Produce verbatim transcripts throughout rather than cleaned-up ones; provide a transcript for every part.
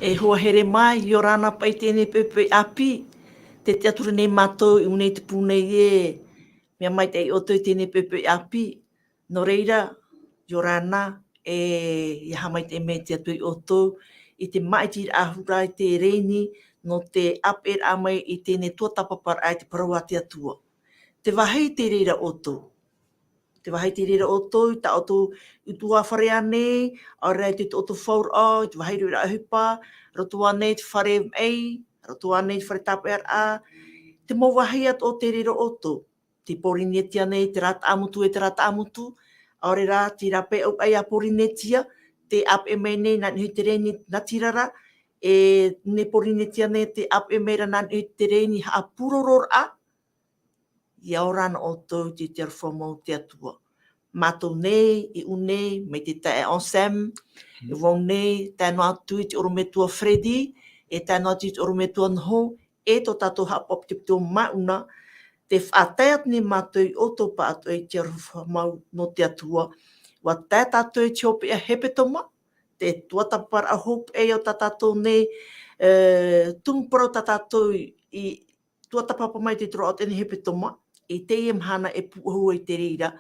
E hoa here mai, ʻia ora na paʻi i teie nei poʻipoʻi ʻāpī. Tē tiʻaturi nei mātou i ʻō nei i te pū nei ē, mea maitaʻi ʻoutou i teie nei poʻipoʻi ʻāpī. Nō reira, ʻia ora na, e, ʻia haʻamaitaʻi mai te Atua ia ʻoutou, i te māʻitiraʻa hura i te rēni, nō te ʻāpeʻeraʻa mai i teie nei tuatāpaparaʻa i te parau a te Atua. Tē vāhi i te reira ʻoutou. Tē vāhi i te reira ʻoutou, i tā ʻoutou ʻutuāfare ānei, ʻaore rā i te ʻoutou fauraʻa, i te vāhi i te reira ʻohipa, roto ānei i te fare maʻi, roto ānei i te fare tāpeʻaraʻa, te mau vāhi atoʻa o te reira ʻoutou. Te Pōrīnetia nei, terā taʻamotu e terā taʻamotu, ʻaore rā, terā pae ʻauaʻe a Pōrīnetia, tē ʻāpeʻe mai nei nā niʻa i te rēni natirara, e, nō Pōrīnetia nei, tē ʻāpeʻe mai ra nā niʻa i te rēni haʻapurororaʻa, ʻia ora na ʻoutou i te aroha mau o te Atua. Mātou nei, i ʻō nei, mai te taeaʻe Anselme, i vau nei, tae noa atu i te ʻorometua Freddy, e tae noa atu i te ʻorometua Noho, e tō tātou haʻapaʻo pitopito Mauna, tē faʻatae atu nei mātou ia ʻoutou pāʻatoʻa i te aroha mau nō te Atua. ʻUa tae tātou i te hopeʻa hepetoma, te tuatāpaparaʻa hopeʻa o tā tātou nei, e, tumu parau tā tātou i, i tuatāpapa mai i te toroʻa o teie nei hepetoma, i teie mahana e pūʻohu ai te reira,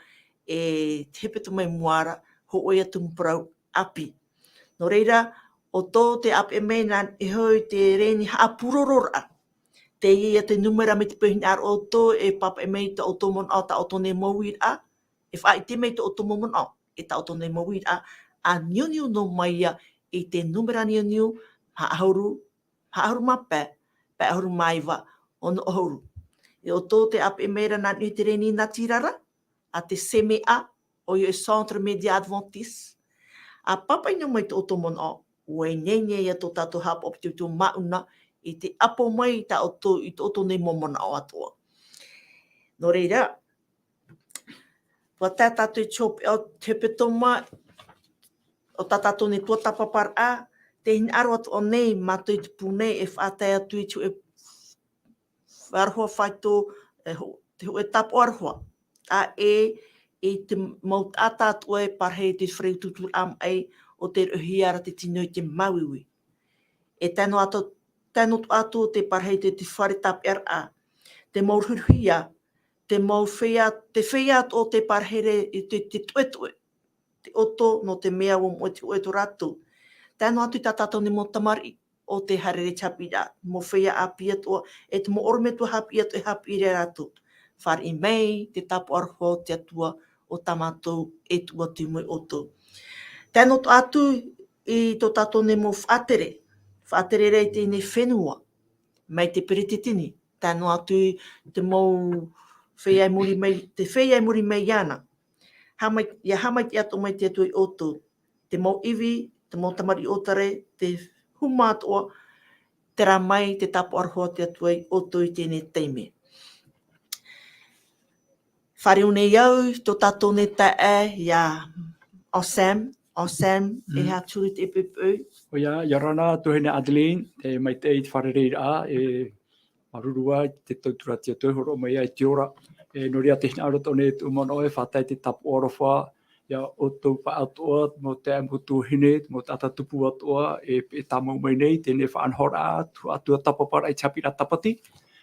e te hepetoma i mua ra, hōʻē ā tumu parau ʻāpī. Nō reira, ʻoutou tē ʻāpeʻe mai nā niʻa iho i te rēni haʻapurororaʻa. Teie ïa te nūmera mai te peu hinaʻaro ʻoutou e pāpaʻi mai i tā ʻoutou manaʻo, tā ʻoutou nei mau uiraʻa, e faʻaʻite mai i tō ʻoutou mau manaʻo, e tā ʻoutou nei mau uiraʻa, ʻa niuniu noa mai ïa i te nūmera niuniu, maha ʻahuru, maha ʻahuru mā pae, pae ʻahuru mā iva, ono ʻahuru. E ʻoutou tē ʻāpeʻe mai ra nā niʻa i te rēni natirara, ʻa te CMA, ʻoia e Centre Média Adventiste. ʻA pāpaʻi noa mai i tō ʻoutou manaʻo, ʻua ineine ïa tō tātou haʻapaʻo pitopito Mauna, i te ʻapo mai i tā ʻoutou, i tō ʻoutou nei mau manaʻo atoʻa. Nō reira, ʻua tae tātou i te hopeʻa o te hepetoma, o tā tātou nei tuatāpaparaʻa, tē hinaʻaro atoʻa nei mātou i te pū nei e faʻatae atu i te hōʻē aroha faito, e ho-, te hōʻē tāpaʻo aroha. ʻA ē, i te mau taʻata atoʻa e parahi i te fare utuuturaʻa maʻi o tē roʻohia ra te tino i te māuiui. E tae noa atu, tae noa atu tē parahi i te, te fare tāpeʻaraʻa. Te mau ruhiruhia, te mau feiā, te feiā atoʻa o tē parahi ra i te, te toetoe. Te ʻoto, nō te mea ʻua moʻe te hōʻē tō rātou. Tae noa atu i tā tātou nei mau tamariʻi, ʻo tē haere ra i te haʻapiʻiraʻa, mau feiā ʻāpī atoʻa, e te mau ʻorometua haʻapiʻi atoʻa e haʻapiʻi ra ia rātou. Fāriʻi mai te tāpaʻo aroha o te Atua, ʻo tā mātou e tuʻu atu i mua ia ʻoutou. Tae noa atu i tō tātou nei mau faʻatere, faʻatere ra i teie nei fenua, mai te peretiteni, tae noa atu i te mau feiā i muri mai, te feiā i muri mai iāna. Haʻamai-, ʻia haʻamaitaʻi atoʻa mai te Atua ia ʻoutou. Te mau ivi, te mau tamariʻi ʻōtare, te huma atoʻa, terā mai te tāpaʻo aroha o te Atua ia ʻoutou i teie nei taime. Fāriu nei au, tō tātou nei taeaʻe, ia Anselme, Anselme, e Mhm. aha te huru i teie poʻipoʻi? ʻOia, ʻia ora na, tuahine Adeline, e maitaʻi te fārereiraʻa, e māuruuru ā i te tauturu a te Atua e hōroʻa mai ai te ora. E, nō reira tē hinaʻaro atoʻa nei tōʻu manaʻo e faʻatae te tāpaʻo aroha, ia ʻoutou pāʻatoʻa, mau taeaʻe, mau tuahine, mau taʻata tupu atoʻa, e, e tāmau mai nei, teie nei faʻanahoraʻa, atu, atu a tāpaparaʻa i te haʻapiʻiraʻa Tāpati.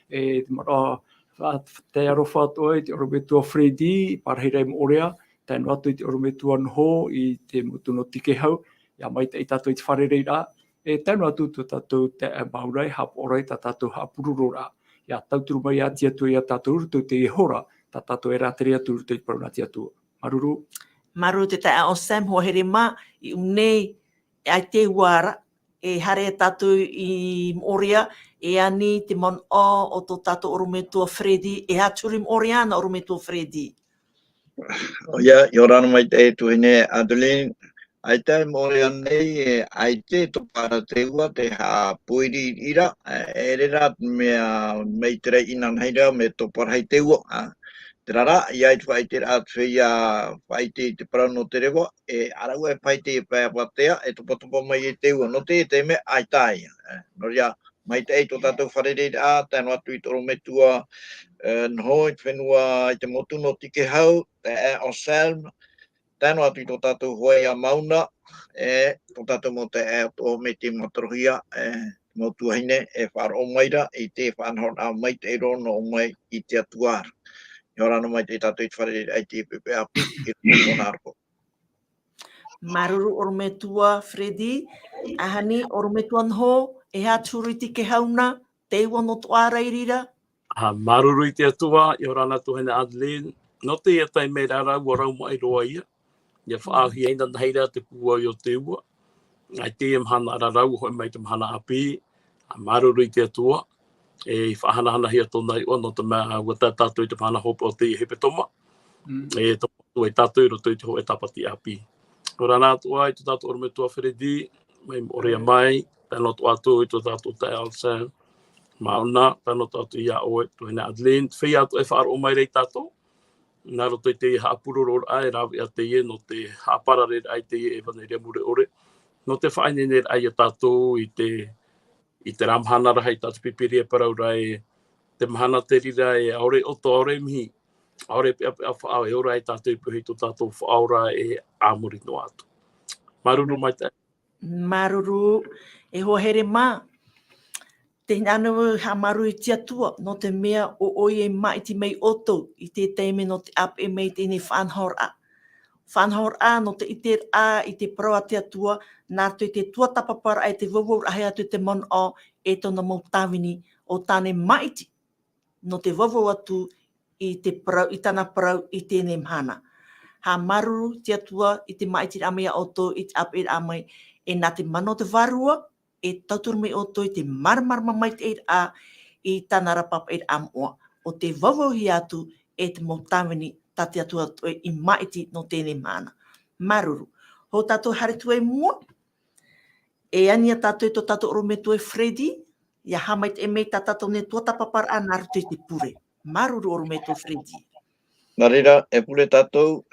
E, te manaʻo, faʻatae aroha atoʻa i te ʻorometua Freddy, i parahi ra i Moʻorea, tae noa atu i te ʻorometua Noho, i te motu nō Tikehau, ʻia maitaʻi tātou i te fārereiraʻa, e tae noa atu tō tātou taeaʻe Mauna e haʻapaʻo ra i tā tātou haʻapurororaʻa. ʻIa tauturu mai ā te Atua ia tātou i roto i teie hora, tā tātou e rātere atu i roto i te parau nā te Atua. Māuruuru. Māuruuru te taeaʻe Anselme, hoa here mā, i ʻō nei, e ʻaita e ua ra, e haere tātou i Moʻorea, e ani te manaʻo o tō tātou ʻorometua Freddy, e aha te huru i Moʻorea na ʻorometua Freddy? ʻOia, ʻia ora na maitaʻi tuahine Adeline, ʻaita i Moʻorea nei, e ʻaita e topa ra te ua, te haʻapōiriʻira, e, ʻeʻere rā te mea mai te raʻi inanahi ra, mea topa rahi te ua, ā. Terā rā, ʻia ʻite faʻaʻiteraʻa te feiā faʻaʻite i te parau nō te reva, e, ʻaraua e faʻaʻite i te pae avatea, e topatopa mai e te ua, nō te, te mea ʻaita ïa, e. Nō reira, maitaʻi tō tātou fārereiraʻa, tae noa atu i te ʻorometua, e, Noho, i te fenua, i te motu nō Tikehau, e, e, Anselme, tae noa atu i tō tātou hoa ia Mauna, e, tō tātou mau taeaʻe atoʻa mai te Matahiti, e, mau tuahine, e faʻaroʻo mai ra i te faʻanahoraʻa maitaʻi roa nō ʻō mai i te Atua ra. ʻIa ora na maitaʻi tātou i te fārereiraʻa i te pepe ʻāpī, i roto i tōna aroha. Māuruuru ʻorometua Freddy, ʻahani ʻorometua Noho, e aha te huru i te kehau na, te ua nō Toʻarairi ra. ʻA, māuruuru i te Atua, ʻia ora na tuahine Adeline, nō teie taime rā rau, ʻua rau maʻi roa ia, ʻia faʻaauhia inanahi ra te pūai o te ua, ʻaita e mahana rā rau, hoʻi mai te mahana ʻāpī, ʻa, māuruuru i te Atua, e faʻahanahanahia tōna iʻoa nō te mea, ʻua tae tātou i te mahana hopeʻa o teie hepetoma, Mm. e tō tātou e tātou i roto i te hōʻē tāpati ʻāpī. ʻIa ora na atoʻa i tō tātou ʻorometua Freddy, mai Moʻorea mai, tae noa atoʻa atu i tō tātou taeaʻe Alison, Mauna, tae noa atoʻa atu ia ʻoe, tuahine Adeline, te feiā atoʻa e faʻaroʻo mai ra ia tātou, nā roto i teie haʻapurororaʻa e rāveʻa teie, nō te haʻaparareraʻa i teie ʻevaneria mure ʻore, nō te faʻaineineraʻa ia tātou i te, i terā mahana ra, ʻaita te Pīpīria e parau ra ē, te mahana te reira ē, ʻaore ʻoto, ʻaore mihi, ʻaore peʻapeʻa faʻaora, e ora ai tātou i pīhaʻi i tō tātou Faʻaora e a muri noa atu. Māuruuru maitaʻi. Māuruuru, e hoa here mā. Tē hinaʻaro au e haʻamāuruuru i te Atua, nō te mea ʻo ʻoia i māʻiti mai ia ʻoutou i te taime nō te ʻāpeʻe mai i teie faʻanahoraʻa. Faʻanahoraʻa nō te ʻiteraʻa i te parau a te Atua, nā roto i te tuatāpaparaʻa e te vauvau rahi atu i te manaʻo e tōna mau tāvini ʻo tāna e māʻiti nō te vauvau atu i te parau, i tāna parau i teie mahana. Haʻamāuruuru te Atua i te māʻitiraʻa mai ia ʻoutou, i te ʻāpeʻeraʻa mai, e nā te mana o te Vārua, e tauturu mai ia ʻoutou i te māramarama maitaʻiraʻa i tāna ra pāpaʻiraʻa moʻa, ʻo tē vauvauhia atu e te mau tāvini tā te Atua atoʻa i māʻiti nō teie mahana. Māuruuru. Hou tātou haere atu i mua, e ani ia tātou i tō tātou ʻorometua Freddy, ʻia haʻamaitaʻi mai tā tātou nei tuatāpaparaʻa nā roto i te pure. Māuruuru ʻorometua Freddy. Nā reira, e pure tātou,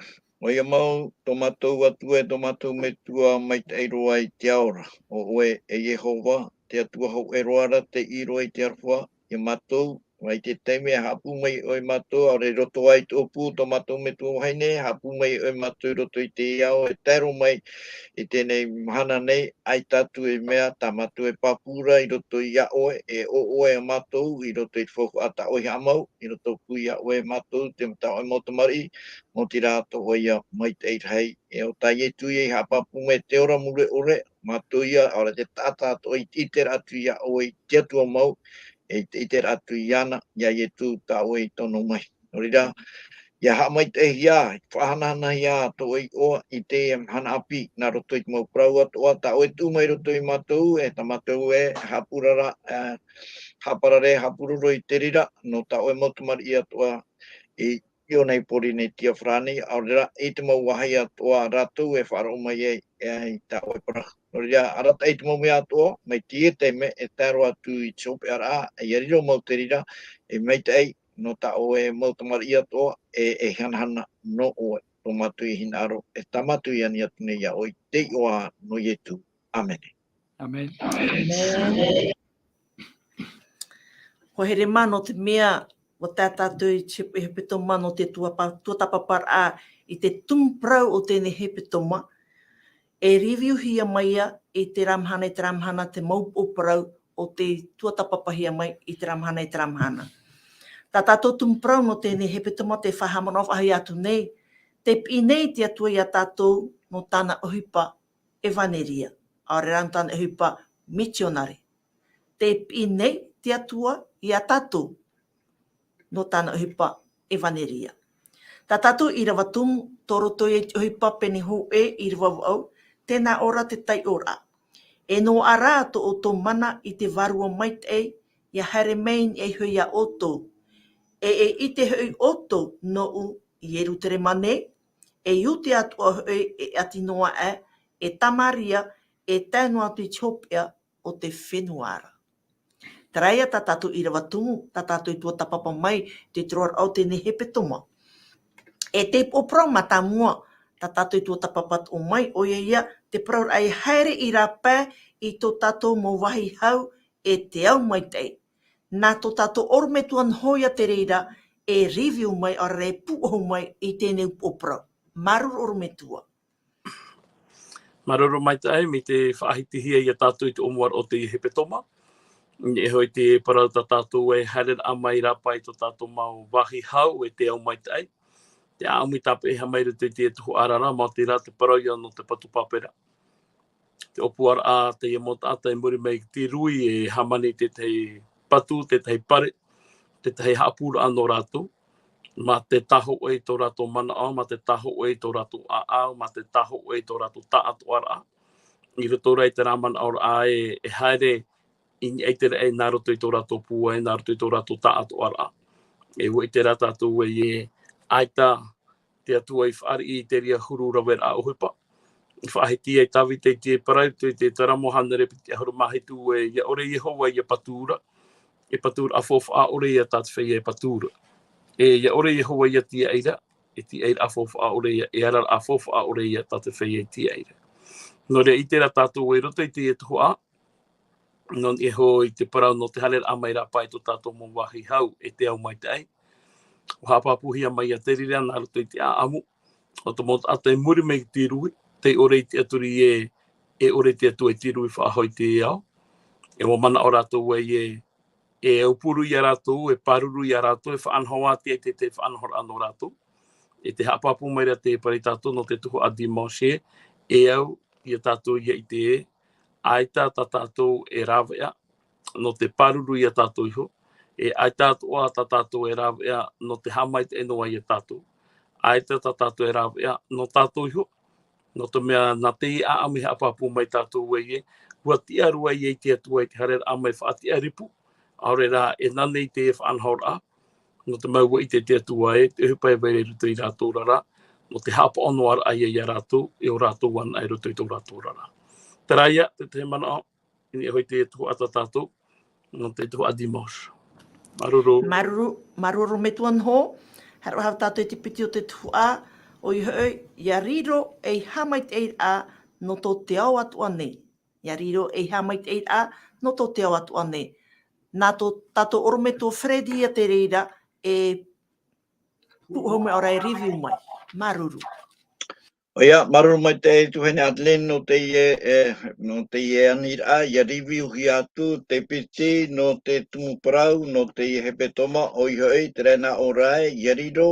ʻoia mau, tō mātou Atua e tō mātou Metua maitaʻi roa i te ao ra. ʻO ʻoe, e Iehova, te Atua hōʻē roa ra, tei roa i te aroha ia mātou, mai te taime e haʻapū mai ʻoe ia mātou, ʻaore i roto aʻe i te ʻōpū o tō mātou metua vahine, haʻapū mai ʻoe ia mātou i roto i te ao, e tae roa mai i teie mahana nei, ʻaita atu e mea tā mātou e pāpū ra i roto ia ʻoe, e ʻo ʻoe ia mātou, i roto i te faufaʻa tā ʻoe i haʻamau, i roto pū ia ʻoe ia mātou, te, tā ʻoe mau tamariʻi, maoti rā tō ʻoe ia maitaʻi rahi, e ʻo tā Ietu ia i haʻapāpū mai te ora mure ʻore, mātou ia, ʻaore te taʻata atoʻa i te ʻiteraʻa atu ia ʻoe i te Atua mau, e i te ʻiteraʻa atu iāna, ia Ietu tā ʻoe i tono mai. Nō reira, ʻia haʻamaitaʻihia, faʻahanahanahia tō ʻoe iʻoa i te mahana ʻāpī, nā roto i te mau parau atoʻa tā ʻoe e tuʻu mai roto ia mātou, e tā mātou e haʻapurara, e, haʻaparare, haʻapuroro i te reira, nō tā ʻoe mau tamariʻi atoʻa i, i ʻō nei Pōrīnetia farāni, ʻaore rā, i te mau vāhi atoʻa rātou e faʻaroʻo mai ai, e, i tā ʻoe parau. Nō reira, arataʻi i te mau mea atoʻa, mai teie taime e tae roa atu i te hopeʻaraʻa, ʻia riro mau te reira, e maitaʻi, nō tā ʻoe mau tamariʻi atoʻa, e, e hanahana nō ʻoe, tō mātou e hinaʻaro, e tā mātou e ani atu nei ia ʻoe i te iʻoa nō Ietu. ʻĀmene. ʻĀmene. ʻĀmene. Hoa here mā, nō te mea, ʻua tae tātou i te hepetoma nō te tuapa-, tuatāpaparaʻa i te tumu parau o teie hepetoma, e review-hia mai ia i terā mahana, i terā mahana te mau upoʻo parau o tē tuatāpapahia mai i terā mahana, i terā mahana. Tā tātou tumu parau nō teie hepetoma tē faʻahaʻamanaʻo faʻahou atu nei, tē piʻi nei te Atua ia tātou nō tāna ʻohipa ʻevaneria, ʻaore rā nō tāna ʻohipa mitionare. Tē piʻi nei te Atua ia tātou nō tāna ʻohipa ʻevaneria. Tā tātou ʻīrava tumu, tō roto ia i te ʻohipa pene hōʻē ʻīrava vaʻu, tē nā ʻō ra te taiʻoraʻa. E noaʻa rā tō ʻoutou mana i te Vārua Maitaʻi, ʻia haere mai i niʻa iho ia ʻoutou. E, e ʻite hoʻi ʻoutou nōʻu i Ierutarema nei, e Iudea atoʻa hoʻi, e ʻāti noa aʻe, e Tamaria, e tae noa atu i te hopeʻa o te fenua ra. Terā ia tā tātou ʻīrava tumu, tā tātou e tuatāpapa mai, te tōroʻaraʻa o teie hepetoma. E te upoʻo parau mātāmua, tā tātou e tuatāpapa atoʻa mai, ʻoia ia, te parauraʻa e haere i rāpae i tō tātou mau vāhi hau, e te ao maitaʻi. Nā tō tātou ʻorometua Noho ia te reira, e review mai, ʻaore rā e pūʻohu mai i teie upoʻo parau. Māuruuru ʻorometua. Māuruuru maitaʻi, mai te faʻahitihia ia tātou i te ʻōmuaraʻa o te hepetoma. Nehenehe hoʻi te parau tā tātou e haere raʻa mai rā paʻi tō tātou mau vāhi hau e te ao maitaʻi. Te ʻāʻamu i tāpeʻahiʻa mai roto i te tuhaʻa ra, maoti rā te parau ia nō te patu pāpera. Te ʻōpuaraʻa, teie mau taʻata i muri mai i te rui e hāmani i tētahi patu, tētahi pare, tētahi haʻapūraʻa nō rātou. Mā te tāhōʻē i tō rātou manaʻo, mā te tāhōʻē i tō rātou ʻāʻau, mā te tāhōʻē i tō rātou taʻatoʻaraʻa. I roto rā i terā manaʻoraʻa e, e haere i niʻa i te raʻi nā roto i tō rātou pūai, nā roto i tō rātou taʻatoʻaraʻa. E ʻua ʻite rā tātou ē, ʻaita te Atua i fāriʻi i te reira huru raveraʻa ʻohipa. I faʻahiti ai Tāvita i te parau, i te Taramo hānere piti ʻahuru mā hitu ē, ʻia ʻore Iehova ʻia patu ra, e patu ra ʻāfaufaʻa ʻore ia tā te feiā e patu ra. E ʻia ʻore Iehova ʻia tīaʻi ra, e tīaʻi ra ʻāfaufaʻa ʻore ia, e ara ra ʻāfaufaʻa ʻore ia tā te feiā e tīaʻi ra. Nō reira, ʻite rā tātou ē, i roto i teie tuhaʻa, nō niʻa iho i te parau nō te haere raʻa mai rā paʻi tō tātou mau vāhi hau e te ao maitaʻi. ʻUa haʻapāpūhia mai ia te reira nā roto i te ʻāʻamu o te mau taʻata i muri mai i te rui, tei ʻore i tiʻaturi ē, e ʻore te Atua i te rui faʻahou i te ao. E ʻua manaʻo rātou ē, e aupuru ia rātou, e pāruru ia rātou, e faʻanaho atu ai te, te faʻanahoraʻa nō rātou. E te haʻapāpū mai ra te parau ia tātou nō te tuhaʻa Dimanche, e au ia tātou ʻia ʻite ē, ʻaita tā tātou e rāveʻa nō te pāruru ia tātou iho, e ʻaita atoʻa tā tātou e rāveʻa nō te haʻamaitaʻi noa ia tātou. ʻAita tā tātou e rāveʻa nō tātou iho, nō te mea nā teie ʻāʻamu i haʻapāpū mai tātou ē, e, ʻua tiʻa roa ia i te Atua i te haere raʻa mai faʻatiʻa ripu, ʻaore rā e nā nei te faʻanahoraʻa, nō te mea ʻua ʻite te Atua ē, te ʻohipa e vai ra i roto ia rātou ra, nō te haʻapaʻo noa raʻa ia, ia rātou, e ʻo rātou anaʻe i roto i tō rātou ra. Terā ia, te, te manaʻo, i niʻa iho i te tuhaʻa tā tātou, nō te tuhaʻa Dimanche. Māuruuru. Māuruuru, māuruuru ʻorometua Noho, haere tātou i te piti o te tuhaʻa, ʻoia hoʻi, ʻia riro ei haʻamaitaʻiraʻa nō tō te ao atoʻa nei. ʻIa riro ei haʻamaitaʻiraʻa nō tō te ao atoʻa nei. Nā tō tātou ʻorometua Freddy ia te reira e pūʻohu mai ʻaore rā e review mai. Māuruuru. ʻOia, māuruuru maitaʻi tuahine Adeline nō teie, e, nō teie aniraʻa, ʻia review-hia atu te piti nō te tumu parau, nō teie hepetoma, ʻoia hoʻi, terā nā ʻō ra ē, ʻia riro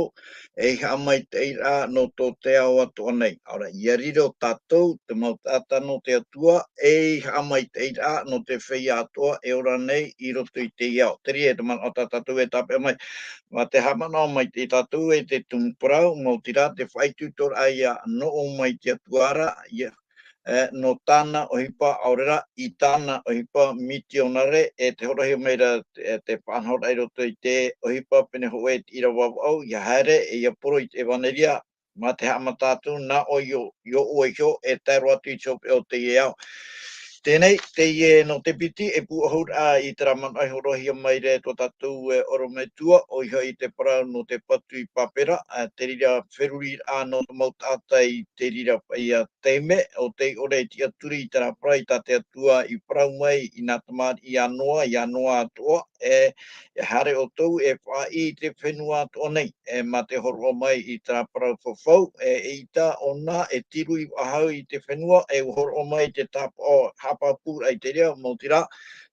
ei haʻamaitaʻiraʻa nō tō te ao atoʻa nei. ʻAore rā, ʻia riro tātou, te mau taʻata nō te Atua, ei haʻamaitaʻiraʻa nō te feiā atoʻa e ora nei i roto i teie ao. Terā ia te manaʻo tā tātou e tāpeʻa mai. Mā te haʻamanaʻo mai ia tātou ē te tumu parau, maoti rā te faʻaitoitoraʻa ia nō ʻō mai te Atua ra, ia, e, nō tāna ʻohipa, ʻaore rā, i tāna ʻohipa mitionare, e te hōroʻahia mai ra, e, te faʻanahoraʻa i roto i te ʻohipa pene hōʻē i te ʻīrava vau, ʻia haere, e ʻia poro i te ʻevaneria, mā te haʻamata atu, nā ʻō i ʻō, i ʻō iho, e tae roa atu i te hopeʻa o teie ao. Teie nei, teie nō te piti, e pūʻohuraʻa i terā manaʻo i hōroʻahia mai ra e tō tātou, e, ʻorometua, ʻoia hoʻi te parau nō te patu i Pāpera, e, te reira feruriraʻa nō te mau taʻata i te reira paʻi ia taime, ʻo tei ʻore e tiʻaturi i terā parau tā te Atua i parau mai i nā tamariʻi ia Noa, ia Noa atoʻa, e, e haere ʻoutou e faʻaʻī i te fenua atoʻa nei, e, mā te hōroʻa mai i terā parau fafau, e, eʻita ʻōna e tiru i faʻahou i te fenua, e hōroʻa mai te tāpaʻo haʻapāpūraʻa i te reira, maoti rā,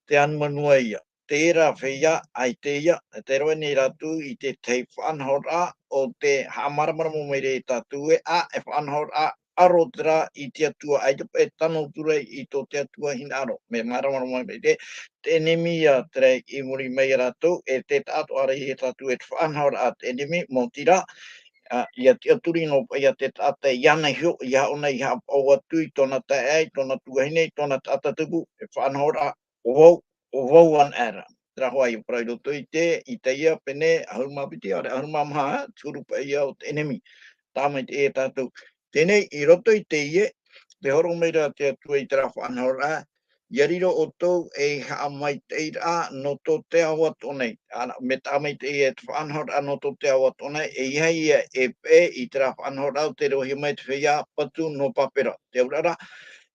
te anumanua ia. Terā feiā, ʻaita ia, e tae roa nei rātou i te tahi faʻanahoraʻa o te haʻamāramarama mai ra ia tātou ē, ā, e faʻanahoraʻa ʻaro terā i te Atua, ʻaita paʻi e tano atu ra i tō te Atua hinaʻaro. Mea māramarama mai te, te ʻenemi ia terā i muri mai ia rātou, e te taʻatoʻaraʻa ia tātou e te faʻanahoraʻa a te ʻenemi, maoti rā, ā, ʻia tiʻaturi noa paʻi ia te taʻata iāna iho, ʻia ʻōna i haʻapaʻo atu i tōna taeaʻe, i tōna tuahine, i tōna taʻata tupu, e faʻanahoraʻa, ʻo vau, ʻo vau anaʻe ra. Terā hoʻi ia parau i roto i te, Isaia pene ʻahuru mā piti, ʻaore, ʻahuru mā maha, te huru paʻi ia o te ʻenemi. Tāmaitaʻi e tātou. Teie nei, i roto i teie, tē hōroʻa mai ra te Atua i terā faʻanahoraʻa, ʻia riro ʻoutou ei haʻamaitaʻiraʻa nō tō te ao atoʻa nei. Ana, mea tāmaitaʻi e te faʻanahoraʻa nō tō te ao atoʻa nei, e ʻeiaha ia e peʻe i terā faʻanahoraʻa ʻo tē roaʻahia mai te feiā patu nō Pāpera. Te auraʻa ra,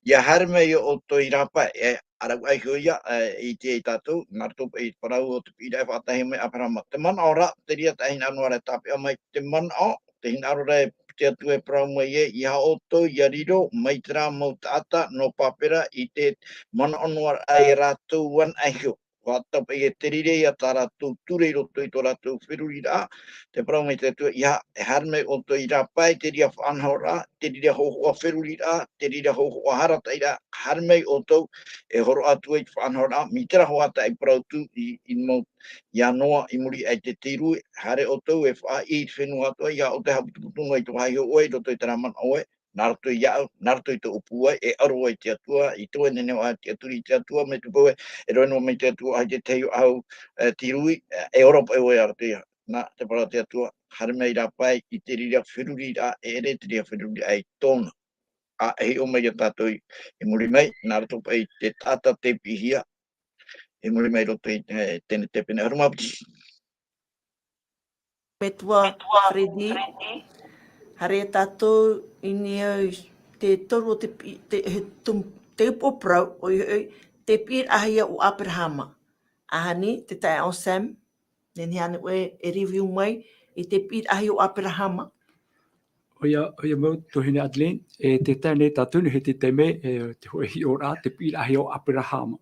ʻia haere mai ʻoutou i rāpae, e, ʻāraʻuaʻa iho ia, e, i te, ia tātou, nā roto paʻi i te parau o te piʻiraʻa e faʻatae mai Aperahama. Te manaʻo ra, te reira taʻa hinaʻaro ra e tāpeʻa mai te manaʻo, te hinaʻaro ra e te Atua e parau mai ai, ia ʻoutou, ia riro, mai terā mau taʻata, nō Pāpera, i te manaʻo noa raʻa ia rātou ana iho. Ua tapa ia te rire, ia tā rātou ture i roto i tō rātou feruriraʻa, te parau mai te Atua, ia, e haere mai ʻoutou i rāpae, te reira faʻanahoraʻa, te reira hōhoʻa feruriraʻa, te reira hōhoʻa arataʻiraʻa, haere mai ʻoutou, e hōroʻa atu ai te faʻanahoraʻa, mai terā hoʻi tā i parau atu, i, i mau, ia Noa, i muri aʻe i te tīrū, haere ʻoutou, e faʻaʻī i te fenua atoʻa, ia ʻoutou e haʻaputuputu noa i te vāhi o ʻoe, i roto i terā manaʻo ē, nā roto iāʻu, nā roto i tōʻu pūai, e aro ai te Atua, i tō ʻoe nehenehe ʻoe e tiʻaturi i te Atua, mai te peu ē, e rave noa mai te Atua, ʻaita e tahi ʻāu, e, tīrū, e, e ora paʻi ʻoe i roto ia. Nā, te parau a te Atua, haere mai i rāpae, i te reira feruriraʻa, e ʻere te reira feruriraʻa i tōna. ʻA, e hiʻo mai ia tātou i, i muri mai, nā roto paʻi i te taʻata tei piʻihia, i muri mai i roto i, e, teie nei te pene ʻahuru mā piti. Metua Freddy, haere tātou i niʻa i te toru o te pi-, te, he tum-, te upoʻo parau, ʻoia hoʻi, te piʻiraʻahia o Aperahama. ʻAhani, te taeaʻe Sam, nehenehe ānei ʻoe e review mai i te piʻiraʻahia o Aperahama? ʻOia, ʻoia mau, tuahine Adeline, e te tae nei tātou nei, he te taime, e, te hōʻē hiʻoraʻa, te piʻiraʻahia o Aperahama.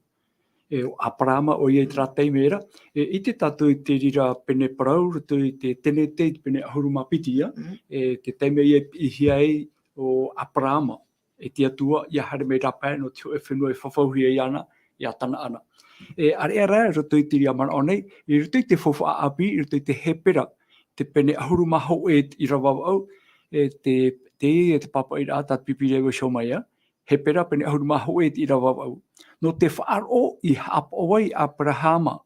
E, ʻo Aperahama, ʻoia i terā taime ra, e, ʻite tātou i te reira pene parau, roto i te Tenete, i te pene ʻahuru mā piti ia, Mm. e, te taime ia i piʻihia ai ʻo Aperahama, e te Atua, ia haere mai rāpae nō te hōʻē fenua e fafauhia iāna, ia Tanaana. E, ʻāreʻa rā, roto i te reira manaʻo nei, i roto i te faufaʻa ʻāpī, i roto i te Hepera, te pene ʻahuru mā hōʻē i te ʻīrava vaʻu, e, te, te, e te pāpaʻiraʻa tā te Pīpīria e iho mai ia, Hepera pene ʻahuru mā hōʻē i te ʻīrava vaʻu. Nō te faʻaroʻo i haʻapaʻo ai Aperahama,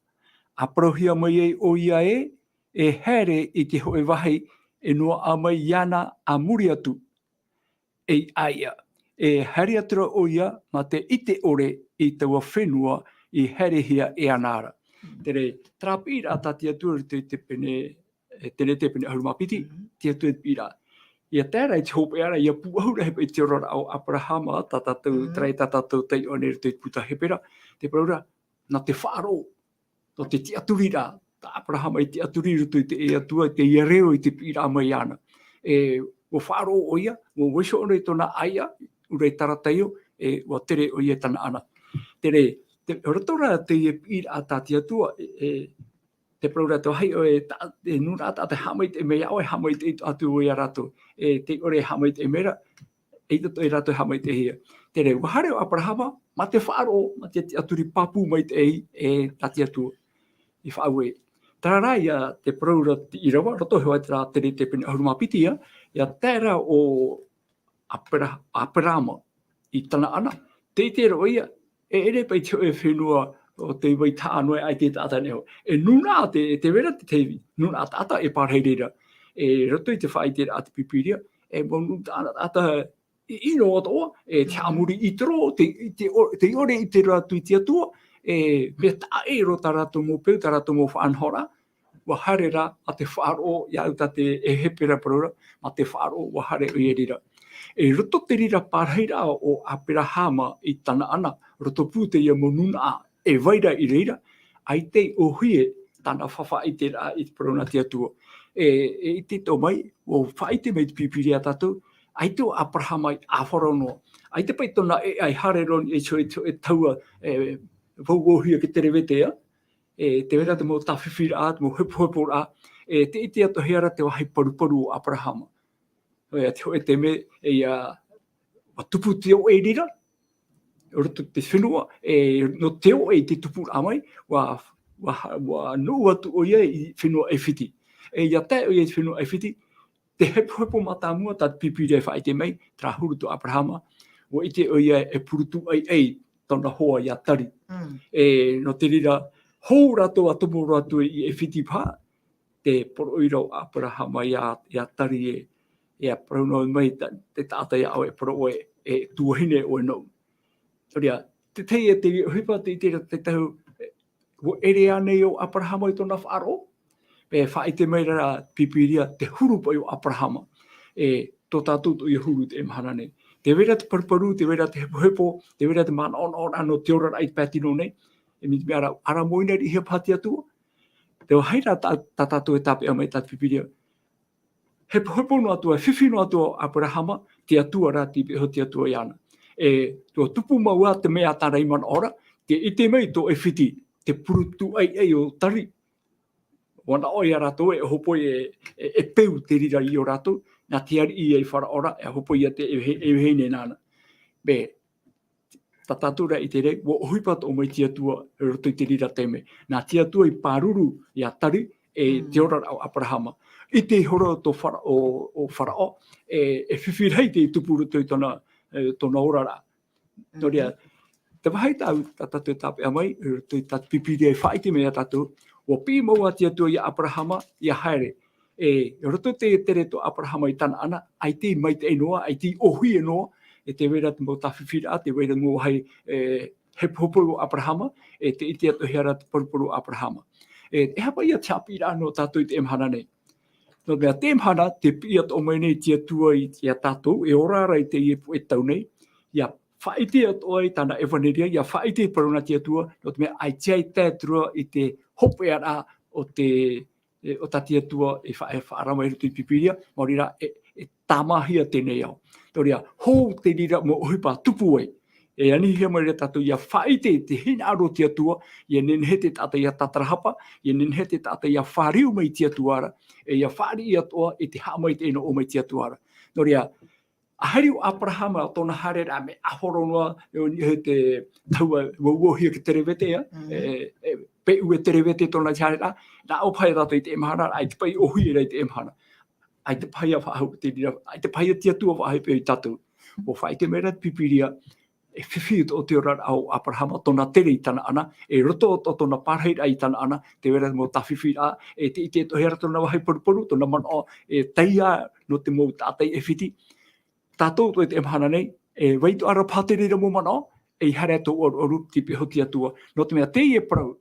ʻa parauhia mai ai ʻoia ē, e haere i te hōʻē vāhi e noaʻa mai iāna a muri atu. E ʻaita, e haere atu ra ʻoia mā te ʻite ʻore i taua fenua i haerehia e ana ra. Terā, terā piʻiraʻa tā te Atua i roto i te pene, e, Tenete pene ʻahuru mā piti, Mm. te Atua i piʻiraʻa. Ia tae ra i te hopeʻa ra, ia pūʻohu ra hoʻi i te oraraʻa o Aperahama, tā tātou, Mm. terā tā tātou taiʻo nei i roto i te puta Hepera, te parau ra, nā te faʻaroʻo, nō te tiʻaturiraʻa, tā Aperahama i tiʻaturi i roto i te Atua, i teie reo i te piʻiraʻa mai iāna. E, ʻua faʻaroʻo ʻoia, ʻua vaiiho noa i tōna ʻāiʻa, ʻaore rā i Tarataio, e, ʻua tere ʻoia i Tanaana. Terā, te, roto rā teie piʻiraʻa tā te Atua, e, e, te parau ra te vāhi ʻoe, tā, e nūnaʻa taʻata e haʻamaitaʻi mai iā ʻoe, e haʻamaitaʻi atu ʻoe iā rātou. E tē ʻore e haʻamaitaʻi mai ra, ʻaita atoʻa rātou e haʻamaitaʻihia. Terā, ʻua haere ʻo Aperahama, mā te faʻaroʻo, mā te tiʻaturi pāpū maitaʻi, e tā te Atua. I faʻaue. Terā rā ia te parau ra te ʻīrava, roto hoʻi terā Tenete pene ʻahuru mā piti ia, ia tae ra ʻo Apera-, Aperahama i Tanaana, tē ʻite ra ʻoia, e ʻere paʻi te hōʻē fenua o tei vai tahaʻa noa ʻaita e taʻata nei hoʻi. E nūnaʻa te, tē vai ra te teivi, nūnaʻa taʻata e pārahi reira. E roto i te faʻaʻiteraʻa a te Pīpīria, e mau nūnaʻa taʻata i, ʻino atoʻa, e te haʻamori i te rō, te, te o-, tē ʻore i te roaʻa atu i te Atua, e mea taʻa ʻē roa tā rātou mau peu, tā rātou mau faʻanahoraʻa, ʻua haere rā, mā te faʻaroʻo, ia au tā te, e Hepera parau ra, mā te faʻaroʻo, ʻua haere ʻoia i reira. E roto te reira pārahiraʻa o Aperahama i Tanaana, roto pū teie mau nūnaʻa, e vai ra i reira, ʻaita i ʻōhie tāna faʻaʻiteraʻa i te parau nā te Atua. E, e ʻite atoʻa mai, ʻua faʻaʻite mai te Pīpīria iā tātou, ʻaita ʻo Aperahama i ʻāfaro noa. ʻAita paʻi tōna ʻēʻa i haere roa i te hōʻē, te hōʻē tahua, e, vauhia ki te revete, ā. E, tē vai ra te mau tāfifiraʻa, te mau hepoheporaʻa, e, tē ʻite atoʻahia ra te vāhi paruparu o Aperahama. ʻOia, te hōʻē taime, e, ia, ʻua tupu te oʻe i reira, i roto i te fenua, e, nō te oʻe i te tupuraʻa mai, ʻua, ʻua, ʻua noʻu atu ʻoia i fenua ʻAifiti. E, ia tae ʻoia i te fenua ʻAifiti, te hepohepo mātāmua tā te Pīpīria e faʻaʻite mai, terā huru tō Aperahama, ʻua ʻite ʻoia e purutu ʻaiʻai tōna hoa iā Tari. Mm. E, nō te reira, hou rātou ʻa tomo roa atu i ʻAifiti paha, te poroʻi ra o Aperahama iā, iā Tari e, e parau noa mai ta-, te taʻata iā ʻoe, e parau ʻoe, e tuahine ʻoe nōʻu. Nō reira, te tahi e te ʻohipa, tē ʻite ra te tahi, e, ʻua ʻere ānei ʻo Aperahama i tōna faʻaroʻo? E faʻaʻite mai ra te Pīpīria te huru paʻi o Aperahama. E, tō tātou atoʻa ia huru i teie mahana nei. Tē vai ra te paruparu, tē vai ra te hepohepo, tē vai ra te manaʻonaʻoraʻa nō te oraraʻa i te pae tino nei. E mai te mea ra, ʻaita mō ʻina riʻihia paha te Atua. Te vāhi ra tā, tā tātou e tāpeʻa mai tā te Pīpīria. hepohepo noa atu, e fifi noa atu ʻo Aperahama, te Atua rā, tei pihaʻi iho te Atua iāna. E, ʻua tupu mau ā te mea tā rātou i manaʻo ra, tē ʻite mai tō ʻEfiti, te purutu ʻaiʻai ʻo Tari. ʻUa manaʻo ia rātou e hopoi e, e, e peu te reira i ō rātou, nā te ariʻi ia i Faraō ra, e hopoi ia te, e vehe-, e vehine nāna. Bē, tā tātou rā i te reira, ʻua ʻohipa atoʻa mai te Atua i roto i te reira taime. Nā te Atua i pāruru ia Tari, e Mm. te oraraʻa o Aperahama. ʻIte iho ra tō Fara-, ʻo, ʻo Faraō, e, e fifi rahi tei tupu i roto i tōna, e, tōna oraraʻa. Nō reira, Mhm. te vāhi tāʻu, tā tātou e tāpeʻa mai, i roto i tā te Pīpīria e faʻaʻite mai ia tātou, ʻua piʻi mau ā te Atua ia Aperahama, ʻia haere. E, i roto i te tere tō Aperahama i Tanaana, ʻaita i maitaʻi noa, ʻaita i ʻōhie noa, e tē vai ra te mau tāfifiraʻa, tē vai ra te mau vāhi, e, hepohepo o Aperahama, e tē ʻite atoʻa hia ra te paruparu o Aperahama. E, e aha paʻi ia te haʻapiʻiraʻa nō tātou i teie mahana nei. Nō te mea, teie mahana, tē piʻi atoʻa mai nei te Atua i, ia tātou, e ora ra i teie puʻe tau nei, ʻia faʻaʻite atoʻa i tāna ʻevaneria, ʻia faʻaʻite i te parau nā te Atua, nō te mea, ʻaita e tae atu ra i te hopeʻaraʻa o te, e, o tā te Atua e fa-, e faʻaara mai i roto i te Pīpīria, maori rā, e, e tāmāhia teie nei ao. Nō reira, hou te reira mau ʻohipa tupu ai. E anihia mai ra tātou ʻia faʻaʻite i te hinaʻaro o te Atua, ʻia nehenehe te taʻata ʻia tātarahapa, ʻia nehenehe te taʻata ʻia fāriu mai i te Atua ra, e ʻia fāriʻi atoʻa i te haʻamaitaʻi noa mai i te Atua ra. Nō reira, ʻa haere ʻo Aperahama, tōna haereraʻa mea ʻahoro noa, e o ni-, e te taua, ʻua, ʻua hia ke terevete, ʻa? Mhm. E, e, peu e terevete tōna haereraʻa, nā ʻō paʻi ia tātou i teie mahana, ʻaita paʻi ʻōhie ra i teie mahana. ʻAita paʻi ia faʻahou te reira, ʻaita paʻi ia te Atua faʻahou i tātou. ʻUa faʻaʻite mai ra te Pīpīria, e fifi atoʻa te oraraʻa o Aperahama, tōna tere i Tanaana, e roto atoʻa tōna parahiraʻa i Tanaana, tē vai ra te mau tāfifiraʻa, e tē ʻite atoʻa hia ra tōna vāhi paruparu, tōna manaʻo, e taiā nō te mau taʻata i ʻEfiti. Tātou atoʻa i teie mahana nei, e vai atoʻa ra paha te reira mau manaʻo, e ʻia haere atoʻa ʻo ʻaruʻaru, tei pihaʻi iho te Atua. Nō te mea teie parau,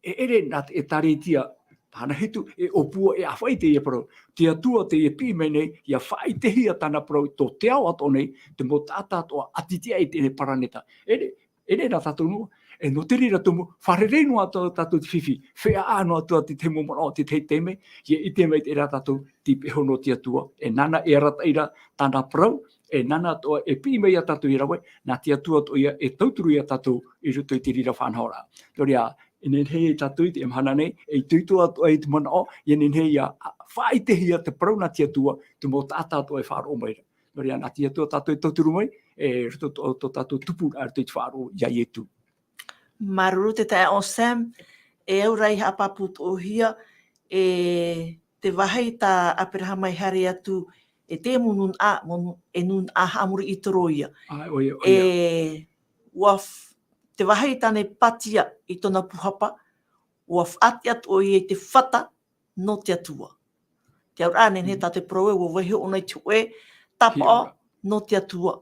e ʻere nā te ʻĒtārētia, tāna hitu, e ʻōpua, e ʻāfaʻi teie parau. Te Atua tē piʻi mai nei, ʻia faʻaʻitehia tāna parau i tō te ao atoʻa nei, te mau taʻata atoʻa ʻati-ʻati-ʻati i teie nei paraneta. E ʻere, e ʻere nā tātou noa, e nō te reira tumu, fārerei noa atu tātou te fifi, feiā noa atu te tahi mau manaʻo, te tahi taime, ʻia ʻite maitaʻi ra tātou, tei pihaʻi iho nō te Atua, e nāna e arataʻi ra tāna parau, e nāna atoʻa e piʻi mai ia tātou i rave, nā te Atua atoʻa ia e tauturu ia tātou i roto i te reira faʻanahoraʻa. Nō reira, e nehenehe tātou i teie mahana nei, e itoito atoʻa i te manaʻo, e nehenehe ʻia faʻaʻitehia te parau nā te Atua, te mau taʻata atoʻa e faʻaroʻo mai ra. Nō reira, nā te Atua tātou e tauturu mai, e roto tō, tō tātou tupuraʻa i roto i te faʻaroʻo ia Ietu. Māuruuru te taeaʻe Sam, e au ra i haʻapāpū atoʻa hia, e te vāhi tā Aperahama i haere atu, e te mau nūnaʻa, mau nū-, e nūnaʻa haʻamori i toro ia. ʻAe, ʻoia, ʻoia. E, ʻua f-, te vāhi tāna i pātia i tōna pūhapa, ʻua faʻatiʻa atoʻa ia i te fata nō te Atua. Te auraʻa, nehenehe Mm. tā te parau ē, ʻua vaiiho ʻōna i te hōʻē tāpaʻo Hia. nō te Atua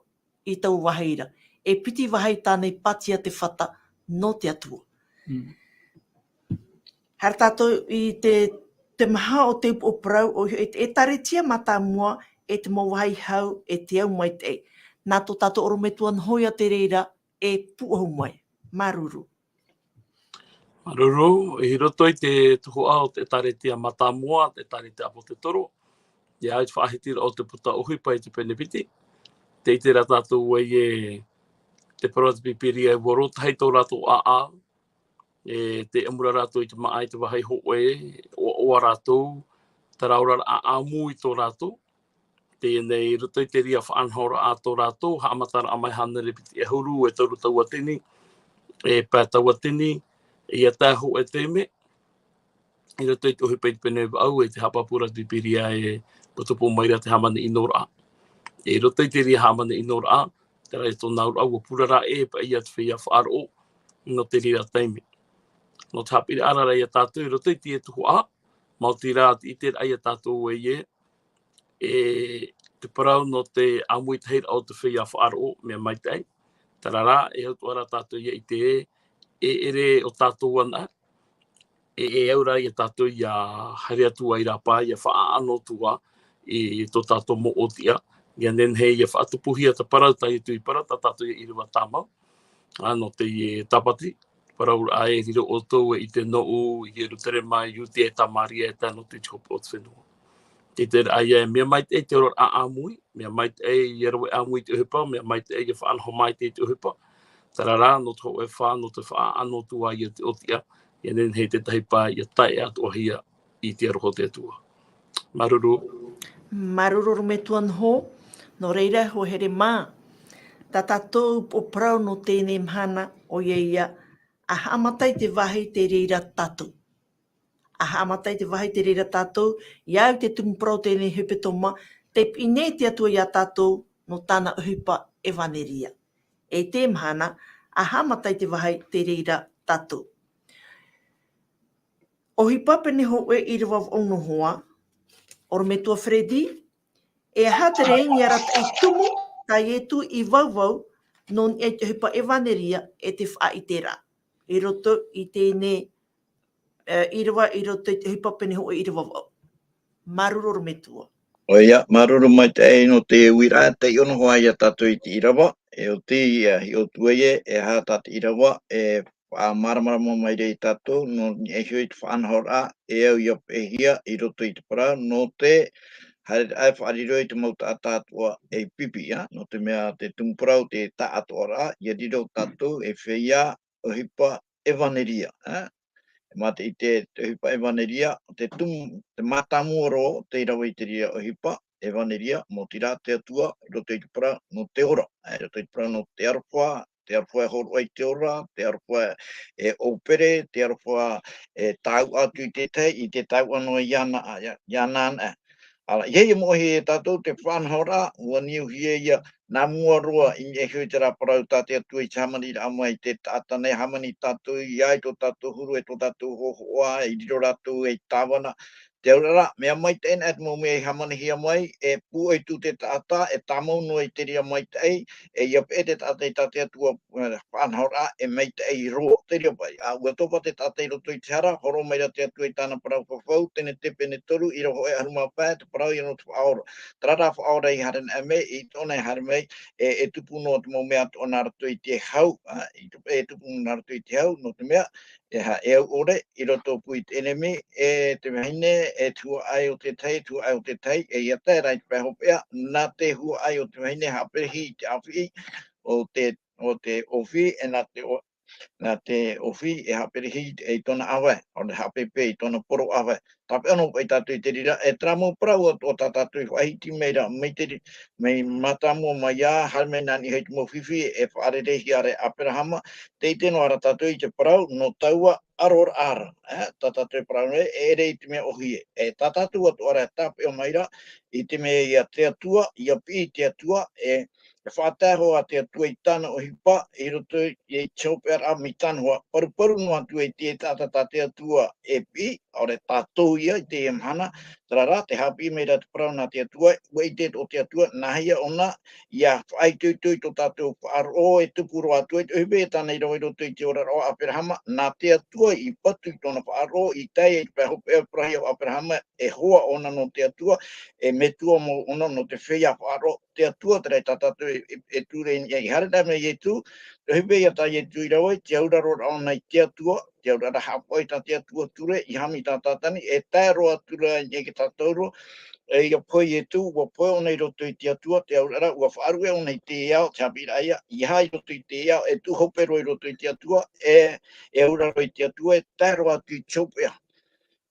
i taua vāhi ra. E piti vāhi tāna i pātia te fata nō te Atua. Mm. Haere tātou i te, te maha o te upoʻo parau, ʻoia hoʻi te ʻĒtārētia mātāmua, e te mau vāhi hau, e te au maitaʻi. Nā tō tātou ʻorometua noho ia te reira, e pūʻohu mai. Māuruuru. Māuruuru, i roto i te tuhaʻa o te ʻĒtārētia mātāmua, te ʻĒtārētia ʻāpōsetolo, ʻia au i te faʻahitiraʻa o te puta ʻohipa i te pene piti. Tē ʻite ra tātou ē, te parau a te Pīpīria ē, ʻua rōtahi tō rātou ʻāʻau, e tē ʻamu ra rātou i te māʻa i te vāhi hōʻē, ʻoaʻoa rātou, terā ʻoraʻa ʻāʻamu i tō rātou, teie nei, i roto i te reira faʻanahoraʻa tō rātou, haʻamataraʻa mai hānere piti ʻahuru e toru tauatini, e pae tauatini, ʻia tae hōʻē taime, i roto i te ʻohipa i te pene vaʻu, e tē haʻapāpū ra te Pīpīria ē, ʻua tupu mai ra te hāmani ʻinoraʻa. E i roto i te reira hāmani ʻinoraʻa, terā ia tōna auraʻa, ʻua purara ʻē paʻi ia te feiā faʻaroʻo, nō te reira taime. Nō te haʻapiʻiraʻa ra ia tātou, i roto i te tuhaʻa, maoti rā te ʻiteraʻa ia tātou ē, e te parau nō te ʻāmuitahiraʻa o te feiā faʻaroʻo, mea maitaʻi. Terā rā, e au atoʻa ra tātou ʻia ʻite ē, e ʻere ʻo tātou anaʻe, e, e au ra ia tātou ʻia haere atu ai rāpae, ʻia faʻaʻano atu ā i tō tātou mau ʻōtiʻa, ʻia nehenehe ʻia faʻatupuhia te parau tā Ietu i parau, tā tātou ʻia ʻīrava tāmau, ā, nō teie Tāpati, parau ra ē, e riro ʻoutou e ʻite nōʻu i Ierutarema, i Iudea, i Samaria, e tae noa atu i te hopeʻa o te fenua. Tē tere ai ia e mea maitaʻi te ora ʻāmui, mea maitaʻi ia rave ʻāmui i te ʻohipa, mea maitaʻi ia faʻanaho mai i te ʻohipa. Terā rā, nō te hōʻē fā, nō te faʻaʻano atu ā ia te ʻōtiʻa, ia nehenehe tētahi pae, ia tae atoʻahia i te aroha o te Atua. Māuruuru. Māuruuru ʻorometua Noho, nō reira e hoa here mā. Tā tātou upoʻo parau nō teie mahana, ʻoia ia, ʻa haʻamata i te vāhi tei reira tātou. ʻA haʻamata i te vāhi tei reira tātou, ia au i te tumu parau teie hepetoma, tei piʻi nei te Atua ia tātou, nō tāna ʻohipa ʻevaneria. E teie mahana, ʻa haʻamata i te vāhi tei reira tātou. ʻOhipa pene hōʻē ʻīrava vaʻu noa, ʻorometua Freddy, e aha te rēni arataʻi tumu tā Ietu i vauvau, nō niʻa i te ʻohipa ʻevaneria e te faʻaʻiteraʻa. I roto i teie, e, ʻīrava, i roto i te ʻohipa pene hōʻē ʻīrava vaʻu. Māuruuru ʻorometua. ʻOia, māuruuru maitaʻi nō te uiraʻa, tei ʻō noa hoʻi ia tātou i te ʻīrava, e ʻo teie, hiʻo atu ai ē, e aha tā te ʻīrava, e faʻamāramarama mai ra ia tātou, nō niʻa iho i te faʻanahoraʻa, e au ia peʻehia i roto i te parau, nō te haereraʻa e faʻariro i te mau taʻata atoʻa ei pipi, ā, nō te mea te tumu parau te taʻatoʻaraʻa, ia riro tātou ei feiā ʻohipa ʻevaneria, ā. E mea te, te, te ʻohipa ʻevaneria, te tumu, te mātāmua roa, tei rave i te reira ʻohipa ʻevaneria, maoti rā te Atua, i roto i te parau, nō te ora, ā, i roto i te parau, nō te aroha, te aroha e hōroʻa i te ora, te aroha e ʻōpere, te aroha e tāuʻa atu i te tahi, i te tāuʻa noa iāna, ā, ia, iāna anaʻe. Ā, ʻia, ʻia moʻehia e tātou te faʻanahoraʻa, ʻua niuhia ia nā mua roa i niʻa iho i terā parau tā te Atua i te hāmaniraʻa mai, te taʻata nei, hāmani tātou ia i tō tātou huru, e tō tātou hōhoʻa, i riro rātou ei tāvana. Te auraʻa, mea maitaʻi anaʻe te mau mea i hāmanihia mai, e pūʻoe atu te taʻata, e tāmau noa i te reira maitaʻi, e ʻia peʻe te taʻata i tā te Atua, e, faʻanahoraʻa, e maitaʻi roa te reira paʻi. Ā, ʻua topa te taʻata i roto i te hara, hōroʻa mai ra te Atua i tāna parau fafau, Tenete pene toru, ʻīrava hōʻē ʻahuru mā pae, te parau ia nō te Faʻaora. Terā rā Faʻaora i haere anaʻe mai, i tōna e haere mai, e, e tupu noa te mau mea atoʻa nā roto i te hau, ā, i te, e tupu nā roto i te hau, nō te mea, e ha-, e au ʻore, i roto pū i te ʻenemi, e te vahine, e te huaʻai o te tahi, te huaʻai o te tahi, e ʻia tae ra i te pae hopeʻa, nā te huaʻai o te vahine haʻaperehi i te ʻāfiʻi o te, o te ʻōfī, e nā te ʻō-, nā te ʻōfī e haʻaperehi i tōna ʻāvae, ʻaore haʻapēpē i tōna poro ʻāvae. Tāpeʻa noa paʻi tātou i te reira, e terā mau parau atoʻa tā tātou i faʻahiti mai ra, mai te ri-, mai mātāmua mai ā, haere mai nā niʻa i te mau fifi e faʻarereihia ra e Aperahama, tē ʻite noa ra tātou i te parau, nō taua aroraʻa ra, ā, tā tātou e parau nei, e ʻere i te mea ʻōhie, e tā tātou atoʻa ra e tāpeʻa mai ra, i te mea ia te Atua, ʻia piʻi te Atua, e, e faʻatae hoʻi te Atua i tāna ʻohipa, i roto i te hopeʻaraʻa mai tāna hoʻi, paruparu noa atu ai te taʻata tā te Atua e piʻi, ʻaore tātou ia i teie mahana, terā rā, tē haʻapiʻi mai ra te parau nā te Atua, ʻua ʻite tō te Atua, nāhea ʻōna, ʻia faʻaitoito i tō tātou faʻaroʻo e tupu roa atu ai, te ʻohipa ia tāna i rave i roto i te oraraʻa o Aperahama, nā te Atua i patu i tōna faʻaroʻo, i tae i te pae hopeʻa e parauhia ʻo Aperahama, e hoa ʻōna nō te Atua, e metua mau ʻōna nō te feiā faʻaroʻo, te Atua terā tā tātou e, e, e ture i niʻa i haere anaʻe mai Ietu, te ʻohipa ia tā Ietu i rave, te auraroraʻa ʻōna i te Atua, te auraroraʻa haʻapaʻo i tā te Atua ture, i haʻamata i tātani, e tae roa atu ra i niʻa i tā tātou roa, e ʻia pohe Ietu, ʻua pohe ʻōna i roto i te Atua, te auraroraʻa, ʻua faʻaruʻe ʻōna i te ao, te haʻapiʻiraʻa ia, ʻeiaha i roto i te ao, e tuʻu hope roa i roto i te Atua, e, e auraro i te Atua, e tae roa atu i te hopeʻa.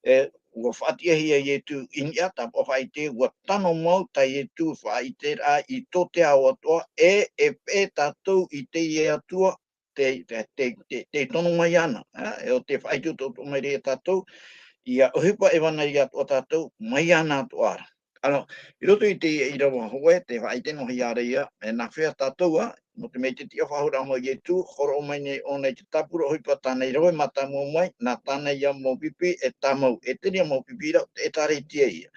E, ʻua faʻatiʻahia Ietu i niʻa, tāpaʻo faʻaʻite, ʻua tano mau tā Ietu faʻaʻiteraʻa i tō te ao atoʻa, e, e peʻe tātou i teie Atua, te, te, te, te, te tono mai iāna, ā, e ʻo tē faʻaitoito mai ra ia tātou, ʻia ʻohipa ʻevaneria atoʻa tātou, mai iāna atoʻa ra. Ā, i roto i te ʻīrava hōʻē, tē faʻaʻite noa hia ra ia, e nāfea tātou ā, nō te mea i te tiʻafaʻahouraʻa mai Ietu, hōroʻa mai nei ʻōna i te tāpura ʻohipa tāna i rave mātāmua mai, nā tāna ia mau pipi e tāmau, e te reira mau pipi ra, te ʻĒtārētia ia.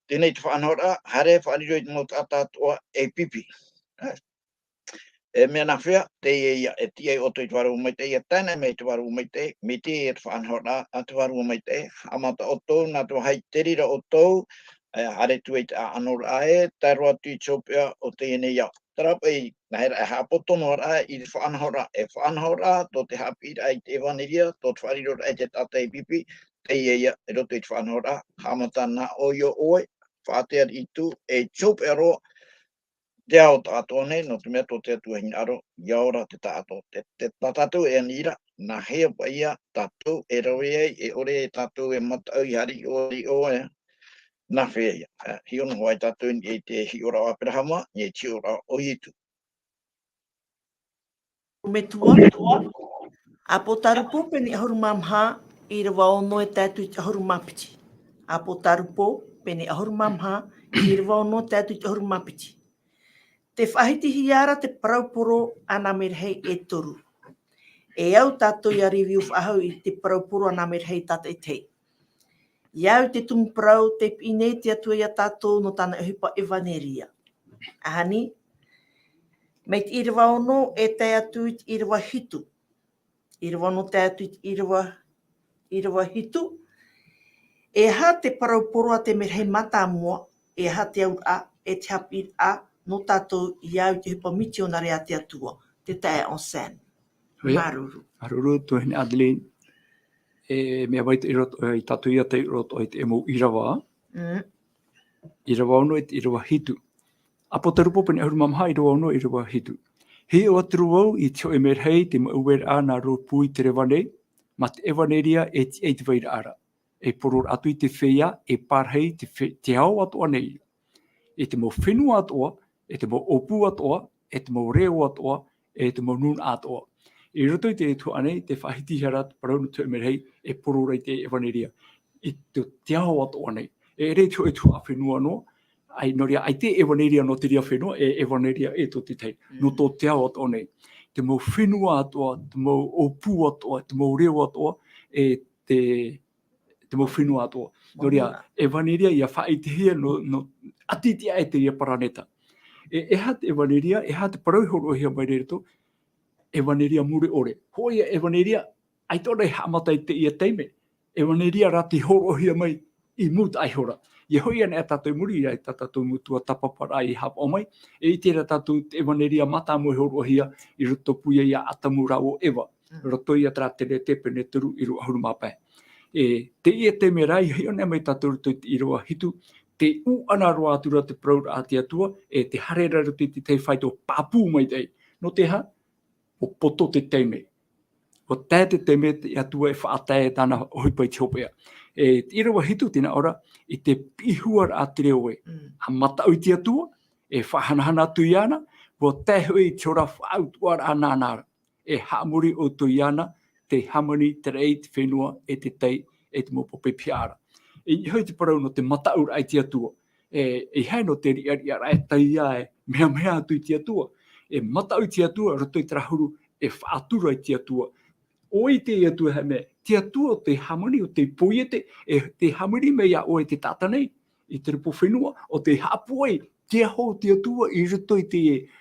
Teie nei te faʻanahoraʻa, haere faʻariro i te mau taʻata atoʻa ei pipi. Ā, e mea nāfea, teie ia, e tiʻa ai ʻoutou i te Vārua Maitaʻi, ʻia tae anaʻe mai i te Vārua Maitaʻi, mai teie te faʻanahoraʻa a te Vārua Maitaʻi, haʻamata ʻoutou, nā te vāhi i te reira ʻoutou, e, haere atu ai te ʻāʻanoraʻa ē, tae roa atu i te hopeʻa o teie nei ao. Terā paʻi, nāhea rā e haʻapoto noa ra i te faʻanahoraʻa, e faʻanahoraʻa, tō te haʻapiʻiraʻa i te ʻevaneria, tō te faʻariroraʻa i te taʻata ei pipi, teie ia, i roto i te faʻanahoraʻa, haʻamata nā ʻoe i ʻō ʻoe, faʻatere i tū, e te hopeʻa roa, te ao taʻatoʻa nei, nō te mea tō te Atua hinaʻaro, ʻia ora te taʻatoʻa, te, te, tā tātou e ani ra, nā hea paʻi ïa tātou e rave ai, e ʻore ai tātou e mataʻu i haere i ʻō, i ʻō, e, nā hea ïa. E, hiʻo noa ai tātou i te hiʻoraʻa o Aperahama, i te hiʻoraʻa o Ietu. Metua, Apotarupo pene ʻahuru mā maha, ʻīrava ono e tae atu i te ʻahuru mā piti. Apotarupo pene ʻahuru mā maha, ʻīrava ono e tae atu i te ʻahuru mā piti. Tē faʻahitihia ra te parau poro a nā Merahei e toru. E au tātou ʻia review faʻahou i te parau poro a nā Merahei tātaʻitahi. ʻIa au i te tumu parau, tē piʻi nei te Atua ia tātou nō tāna ʻohipa ʻevaneria. ʻAhani, mai te ʻīrava ono e tae atu i te ʻīrava hitu. ʻĪrava ono tae atu i te ʻīrava, ʻīrava hitu. E aha te parau poro a te Merahei mātāmua, e aha te auraʻa, e te haʻapiʻiraʻa nō tātou ʻia au i te ʻohipa mitionare a te Atua, te taeaʻe Anselme. ʻOia. Māuruuru. Māuruuru, tuahine Adeline. E mea maitaʻi roa, e, tātou ʻia taiʻo roa i teie mau ʻīrava. Mm. ʻĪrava ono e te ʻīrava hitu. Apotarupo pene ʻahuru mā maha, ʻīrava ono, ʻīrava hitu. Hiʻo atu ra vau i te hōʻē merahi, tei maʻueraʻa nā rōpū i te reva nei, mā te ʻevaneria e tiʻa i te vairaʻa ra. E poro atu i te feiā, e pārahi te fe-, te ao atoʻa nei. E te mau fenua atoʻa, e te mau ʻōpū atoʻa, e te mau reo atoʻa, e te mau nūnaʻa atoʻa. I roto i te tuhaʻa nei, tē faʻahitihia ra te parau nō te hōʻē merahi, e poro ra i te ʻevaneria. I te, te ao atoʻa nei. E ʻere i te hōʻē tuhaʻa fenua noa, ʻaita, nō reira, ʻaita e ʻevaneria nō te reira fenua, e ʻevaneria e tō te tahi. Mm. Nō tō te ao atoʻa nei. Te mau fenua atoʻa, te mau ʻōpū atoʻa, te mau reo atoʻa, e te te mau fenua atoʻa. Nō reira, ʻevaneria ʻia faʻaʻitehia nō, nō ʻati tiʻa e teie paraneta. E, e aha te ʻevaneria, e aha te parau i hōroʻahia mai nei i roto, ʻevaneria mure ʻore. Hōʻē ʻevaneria, ʻaita ʻōna i haʻamata i teie taime. ʻEvaneria rā tei hōroʻahia mai i mūtaʻa iho ra. ʻIa hoʻi anaʻe tātou i muri, ʻia, tā tātou metua tāpaparaʻa i haʻapaʻo mai, e ʻite ra tātou te ʻevaneria mātāmua i hōroʻahia i roto pū ia ia Atamu rāua ʻo Eva. Mm. Roto ia terā Tenete pene toru ʻīrava ʻahuru mā pae. E, teie taime ra, ʻia hiʻo anaʻe mai tātou i roto i te ʻīrava hitu, tē ʻūʻana roa atu ra te parauraʻa a te Atua, e tē haere ra i roto i te tahi faito pāpū maitaʻi. Nō te aha? ʻUa poto te taime. ʻUa tae te taime te Atua e faʻatae tāna ʻohipa i te hopeʻa. E, te ʻīrava hitu tē nā ʻō ra, i te piʻi hua ra a te reo ē. Mm. ʻA mataʻu i te Atua, e faʻahanahana atu iāna, ʻua tae hoʻi i te hora faʻautuʻaraʻa nāna ra. E haʻamori ʻoutou iāna, te hāmani, te raʻi, te fenua, e te tai, e te mau pape pihaʻa ra. E ʻeiaha te parau nō te mataʻuraʻa i te Atua. E, e ʻeiaha nō te riʻariʻaraʻa e tae ia e mehameha atu i te Atua. E mataʻu i te Atua, roto i terā huru, e faʻatura i te Atua. ʻO ʻite te Atua e aha te mea, te Atua ʻo tei hāmani, ʻo tei poiete, e tē hāmani mai iā ʻoe te taʻata nei, i te repo fenua, ʻo tei haʻapūai, te aho o te Atua i roto i te,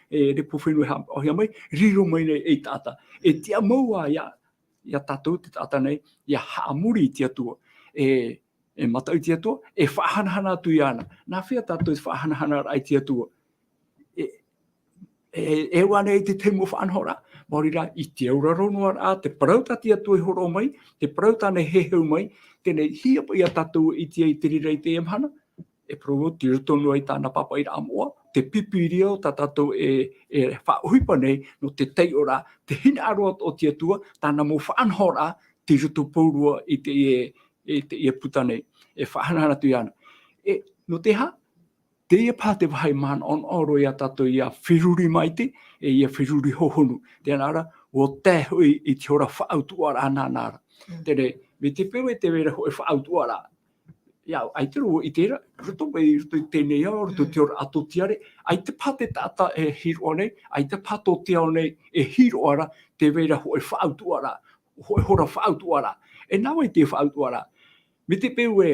e, repo fenua e haʻapaʻohia mai, riro mai nei ei taʻata. E tiʻa mau ā iā, iā tātou te taʻata nei, ʻia haʻamori i te Atua. E, e mataʻu i te Atua, e faʻahanahana atu iāna. Nā hea tātou te faʻahanahana ra i te Atua? E, e, e ʻua ʻite i te mau faʻanahoraʻa, maori rā, i te auraro noa ra, te parau tā te Atua i hōroʻa mai, te parau tāna e heheu mai, teie nei, hia paʻi ia tātou e ʻite ai i te reira i teie mahana, e parau tei roto noa i tāna pāpaʻiraʻa moʻa, te Pīpīria ʻo tā tātou e, e faʻaʻohipa nei, nō te taiʻoraʻa, te hinaʻaro o te Atua, tāna mau faʻanahoraʻa, tei roto pauroa i teie, i teie puta nei, e faʻahanahana atu iāna. E, nō te aha, teie paha te vāhi manaʻonaʻo roa iā tātou ʻia feruri maitaʻi, e ʻia feruri hohonu. Tē nā ʻō ra, ʻua tae hoʻi i te hora faʻautuʻaraʻa nāna ra. Mm. Teie nei, mai te peu ē tē vai ra hōʻē faʻautuʻaraʻa. ʻIa, ʻaita rā ʻua ʻite ra, roto mai, roto i teie nei ao, roto i te ora atoʻa tiare, ʻaita paha te taʻata e hiroʻa nei, ʻaita paha tō te ao nei e hiroʻa ra, tē vai ra hōʻē faʻautuʻaraʻa, hōʻē hora faʻautuʻaraʻa. E nā vai te faʻautuʻaraʻa? Mai te peu ē,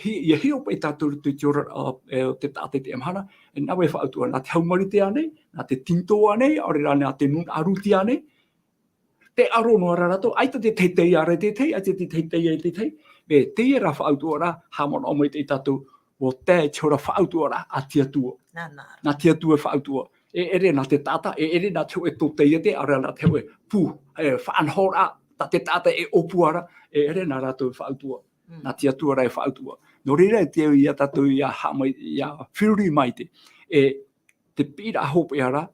hi-, ʻia hiʻo paʻi tātou i roto i te ora, ā, e, o te taʻata i teie mahana, e nā vai faʻautuʻaraʻa, nā te hau marite ānei, nā te tinitō ānei, ʻaore rā nā te nūnaʻa rūti ānei, tē ʻaro noa ra rātou, ʻaita te teitei ānei te teitei, ʻaita te teitei ānei te teitei, e, teie rā faʻautuʻaraʻa, haʻamanaʻo maitaʻi tātou, ʻua tae te hora faʻautuʻaraʻa a te Atua. Nāna. Nā te Atua e faʻautuʻa. E ʻere nā te taʻata, e ʻere nā te hōʻē tōtaiete, ʻaore rā nā te hōʻē pū, e, faʻanahoraʻa, tā te taʻata e ʻōpua ra, e ʻere nā rātou e faʻautuʻa. Mm. Nā te Atua rā e faʻautuʻa. Nō reira, e te au ia tātou ia haʻamai, ia feruri maite. E te piʻiraʻa hopeʻa ra,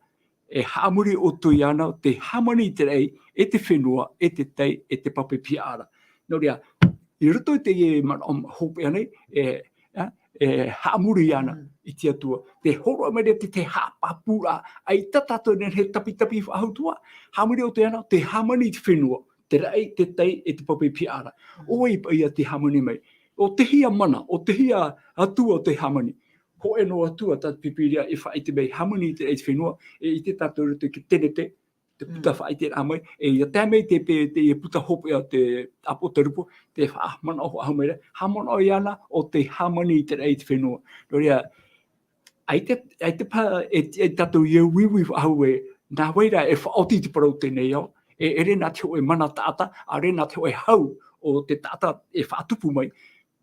e haʻamori ʻoutou iāna, te hāmani i te raʻi, e te fenua, e te tai, e te pape pihaʻa ra. Nō reira, i roto i teie manaʻo hopeʻa nei, e, e, e haʻamori iāna i te Atua. Te hōroʻa mai ra te, te haʻapāpūraʻa, ʻaita tātou e nehenehe e tapitapi faʻahou atu ā. Haʻamori ʻoutou iāna, te hāmani i te fenua, te raʻi, te tai, e te pape pihaʻa ra. ʻO vai paʻi ia te hāmani mai? ʻO tēhea mana, ʻo tēhea Atua ʻo tē hāmani? Hōʻē noa Atua tā te Pīpīria e faʻaʻite mai, hāmani i te raʻi, te fenua, e ʻite tātou i roto i te Tenete, te puta faʻaʻiteraʻa mai, e ia tae mai te, te, te puta hopeʻa, te ʻApotarupo, tē faʻamanaʻo faʻahou mai ra, haʻamanaʻo iāna ʻo tē hāmani i te raʻi, te fenua. Nō reira, ʻaita, ʻaita paha e, e tātou ia uiui faʻahou ē, nā vai rā e faʻaoti te parau o teie nei ao, e, e ʻere nā te hōʻē mana taʻata, ʻaore nā te hōʻē hau o te taʻata e faʻatupu mai,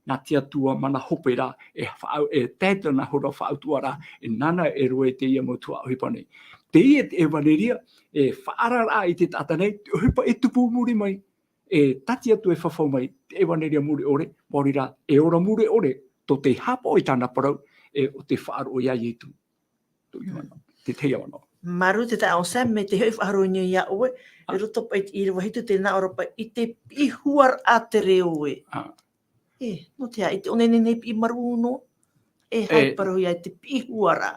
nā te Atua mana hope ra, e faʻa-, e tae atu nā hōroʻa faʻautuʻaraʻa, e nāna e rave i teie mau tuhaʻa ʻohipa nei. Teie te ʻevaneria, e faʻaararaʻa i te taʻata nei, te ʻohipa e tupu i muri mai, e tā te Atua e fafau mai, te ʻevaneria mure ʻore, maori rā, e ora mure ʻore, tō tei haʻapaʻo i tāna parau, e ʻo tē faʻaroʻo ia Ietu. Tō Ioana, te tahi manaʻo. Māuruuru te taeaʻe Sam, mai te hoʻi faʻahou nei iā ʻoe, i roto paʻi i te ʻīrava hitu, tē nā ʻō ra paʻi i te piʻihua ra te reo ē. ʻĀ. E, nō te aha, i te ʻō nei nei piʻi marū noa, e haere parau ia i te piʻihua ra.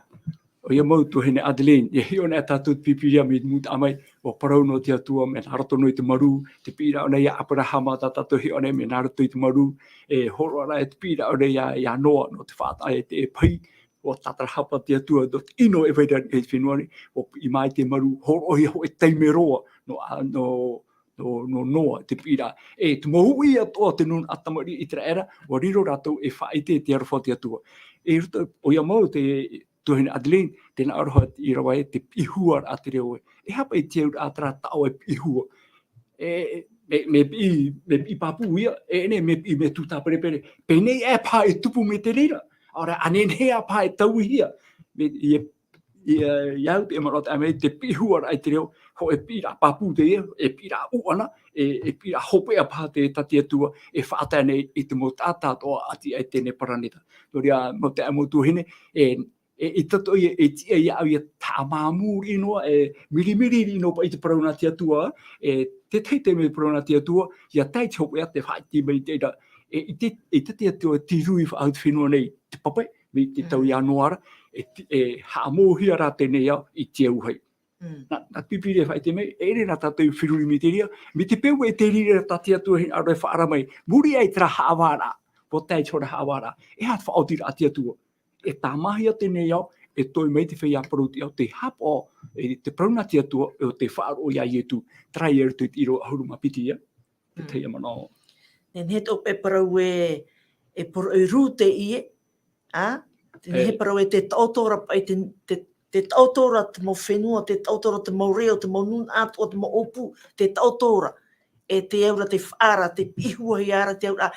ʻOia mau tuahine Adeline, e hiʻo nei tātou te Pīpīria mai te mūtaʻa mai, ʻua parau noa te Atua, mea nā roto noa i te marū, te piʻiraʻa nei iā Aperahama, tā tātou e hiʻo nei, mea nā roto i te marū, e hōroʻa ra e te piʻiraʻa nei iā, iā Noa, nō te faʻataʻa e te, e pahi, ʻua tātarahapa te Atua, nō te ʻino e vai ra i te fenua nei, ʻua piʻi mai te marū, hōroʻahia hōʻē taime roa, nō, a, nō, nō, nō Noa, te piʻiraʻa. E te mau uʻi atoʻa o te nūnaʻa tamariʻi ʻĪteraʻera, ʻua riro rātou e faʻaʻite i te aroha o te Atua. E roto, ʻoia mau te tuahine Adeline, tē nā ʻō ra hoʻi i te ʻīrava ē, te piʻihua ra te reo ē. E aha paʻi te auraʻa terā taʻo e piʻihua? E, e, mea, mea piʻi, mea piʻi pāpū ia, e, e nehenehe mea piʻi mea tūtāperepere. Pēnei aʻe paha e tupu mai te reira. ʻAore rā, nehenehe aʻe paha e tauihia. Mea, ia, ia, ia au te manaʻo taʻa mai, te piʻihua ra i te reo, hōʻē piʻiraʻa pāpū teie, e piʻiraʻa ʻuʻana, e, e piʻiraʻa hopeʻa paha te, tā te Atua, e faʻatae nei i te mau taʻata atoʻa ʻati aʻe i teie paraneta. Nō reira, mau taeaʻe, mau tuahine, e, e, i tato ia, e tiʻa iāʻu ia tāmāmū riʻi noa, e mirimiri riʻi noa paʻi te parau nā te Atua, e tētahi taime parau nā te Atua, ia tae i te hopeʻa tē faʻaʻite mai i te reira, e, i te, i te, te Atua tei rui faʻahou te fenua nei, te pape, mai te tau iā Noa ra, e ti-, e haʻamouhia rā teie ao i te auahi. Mm. Nā, nā te Pīpīria e faʻaʻite mai, e ʻere nā tātou e feruri mai i te reira, mai te peu e te reira tā te Atua e hinaʻaro e faʻaara mai, muri aʻe i terā haʻavāraʻa, ʻua tae i te hōʻē haʻavāraʻa, e aha te faʻaotiraʻa a te Atua? E tāmāhia teie ao, e toe mai te feiā parau-ʻite-ao, tē haʻapaʻo i te parau nā te Atua, e ʻo tē faʻaroʻo ia Ietu, terā ia i roto i te ʻīrava ʻahuru mā piti ia, te Mm. tahi manaʻo. Nehenehe tō paʻi parau ē, e poroʻi rū teie, ā? Te nehenehe E. parau ē te taʻoto ra paʻi te, te, te taʻoto ra te mau fenua, te taʻoto ra te mau reo, te mau nūnaʻa atoʻa, te mau ʻōpū, te taʻoto ra. E te auraʻa, te faʻaara, te piʻihuahia ra te auraʻa,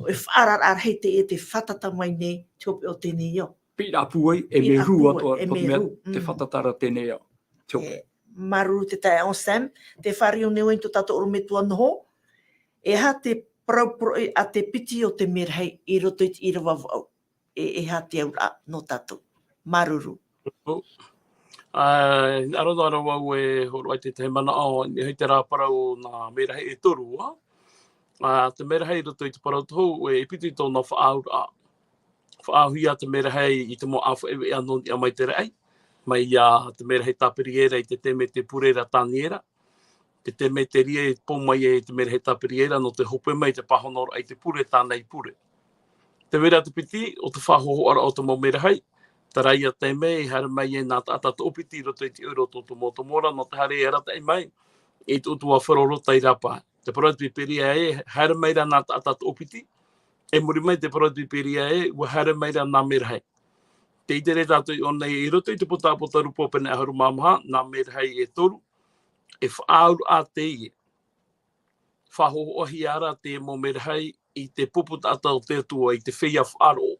e faʻaara ra rahi teie tē fātata mai nei, te hopeʻa o teie ao. Piʻiraʻa pūai, e mea rū atoʻa, e mea rū, te fātata ra teie ao. Te hopeʻa. E, māuruuru te taeaʻe Sam, tē fāriʻi nei vau i tō tātou ʻorometua noho, e aha te parau poroʻi a te piti o te mērahi i roto i te ʻīrava vaʻu? E, e aha te auraʻa nō tātou? Māuruuru. Ā, hinaʻaro noa ra vau e hōroʻa i te tahi manaʻo, i niʻa i terā parau nā mērahi e toru, ā? Ā, te mērahi i roto i te parau tohu, e piti tōna faʻaauraʻa. Faʻaauhia te mērahi i te mau ʻāfaʻi veʻa nō niʻa mai te raʻi, mai ia te mērahi tāpiri ʻē ra i te taime tē pure ra Taniera, te taime tē rave e pou mai ai te mērahi tāpiri ʻē ra nō te hope mai te pāhonoraʻa i te pure tāna i pure. Tē vai ra te piti, ʻo te faʻahōhoʻaraʻa o te mau mērahi, terā ia taime e haere mai ai nā taʻata toʻopiti i roto i te ʻoire o tō Tomotomo ra, nō te haere e arataʻi mai i te ʻutuāfaro Lota i rāpae. Te parau a te Pīpīria ē, haere mai ra nā taʻata toʻopiti, e muri mai te parau a te Pīpīria ē, ʻua haere mai ra nā mērahi. Tē ʻite ra tātou i ʻō nei, i roto i te puta ʻApotarupo pene ʻahuru mā maha, nā mērahi e toru, e faʻaauraʻa teie. Faʻahōhoʻahia ra te mau mērahi i te pupu taʻata o te Atua, i te feiā faʻaroʻo.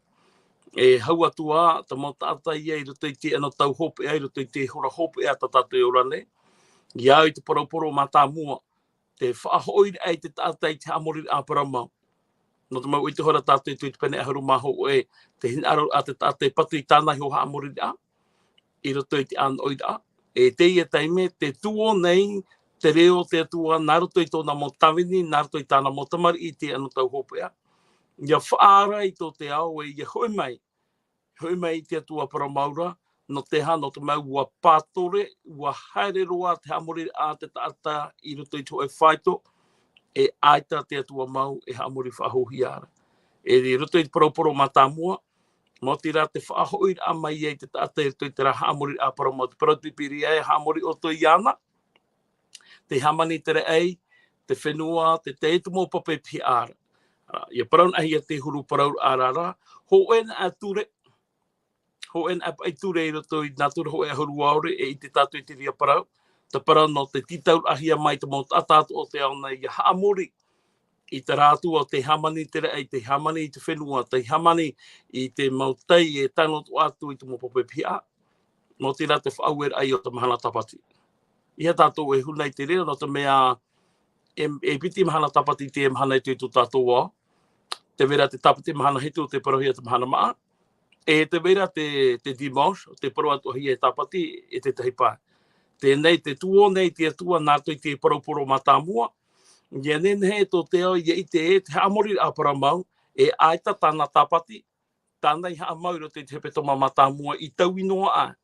E hau atu ā, te mau taʻata ia i roto i te anotau hopeʻa, i roto i te hora hopeʻa tā tātou e ora nei. ʻIa au i te poroporo mātāmua, te faʻahoʻiraʻa i te taʻata i te haʻamori a Aperahama. Nō te mau ʻoe te hora tātou i te pene ʻahuru mā hōʻē, te hinaʻaro a te taʻata e patu i tāna iho haʻamoriraʻa, i roto i te ʻānoʻiraʻa. E teie taime, te tuō nei, te reo o te Atua, nā roto i tōna mau tāvini, nā roto i tāna mau tamariʻi i te anotau hopeʻa. ʻIa faʻaara i tō te ao ē, ʻia hoʻi mai, hoʻi mai i te Atua parau mau ra, nō te aha, nō te mea ʻua pātore, ʻua haere roa te haʻamoriraʻa a te taʻata i roto i te hōʻē faito, e ʻaita te Atua mau e haʻamori faʻahouhia ra. E i roto i te parau poro mātāmua, maoti rā te faʻahoʻiraʻa mai ai te taʻata i roto i terā haʻamoriraʻa parau mau, te parau te Pīpīria ē, haʻamori ʻoutou iāna, tei hāmani i te raʻi, te fenua, te, te, te mau pape pihaʻa ra. Ā, ʻia parau anaʻe hia te huru parau ra, ra, ra, hōʻē anaʻe ture, hōʻē anaʻe paʻi ture i roto i nā ture hōʻē ʻahuru ʻaore, e ʻite tātou i te reira parau, te parau nō te tītauraʻahia mai te mau taʻata atoʻa o te ao nei ʻia haʻamori i terā Atua tei hāmani i te raʻi, tei hāmani i te fenua, tei hāmani i te mau tai e tae noa atu i te mau pape pihaʻa. Maoti rā te faʻaueraʻa o te mahana tāpati. ʻEiaha tātou e huna i te reira, nō te mea e, e piti mahana tāpati i teie mahana i te, i tō tātou ao. Tē vai ra te tāpati mahana hitu, te parauhia te mahana maʻa. E tē vai ra te, te dimanche, te parau atoʻahia e tāpati, e tētahi pae. Teie nei, te tuō nei te Atua nā roto i te parau poro mātāmua, ʻia nehenehe tō te ao ʻia ʻite ē, te haʻamoriraʻa parau mau, e ʻaita tāna tāpati, tāna i haʻamau i roto i te hepetoma mātāmua i taui noa aʻe.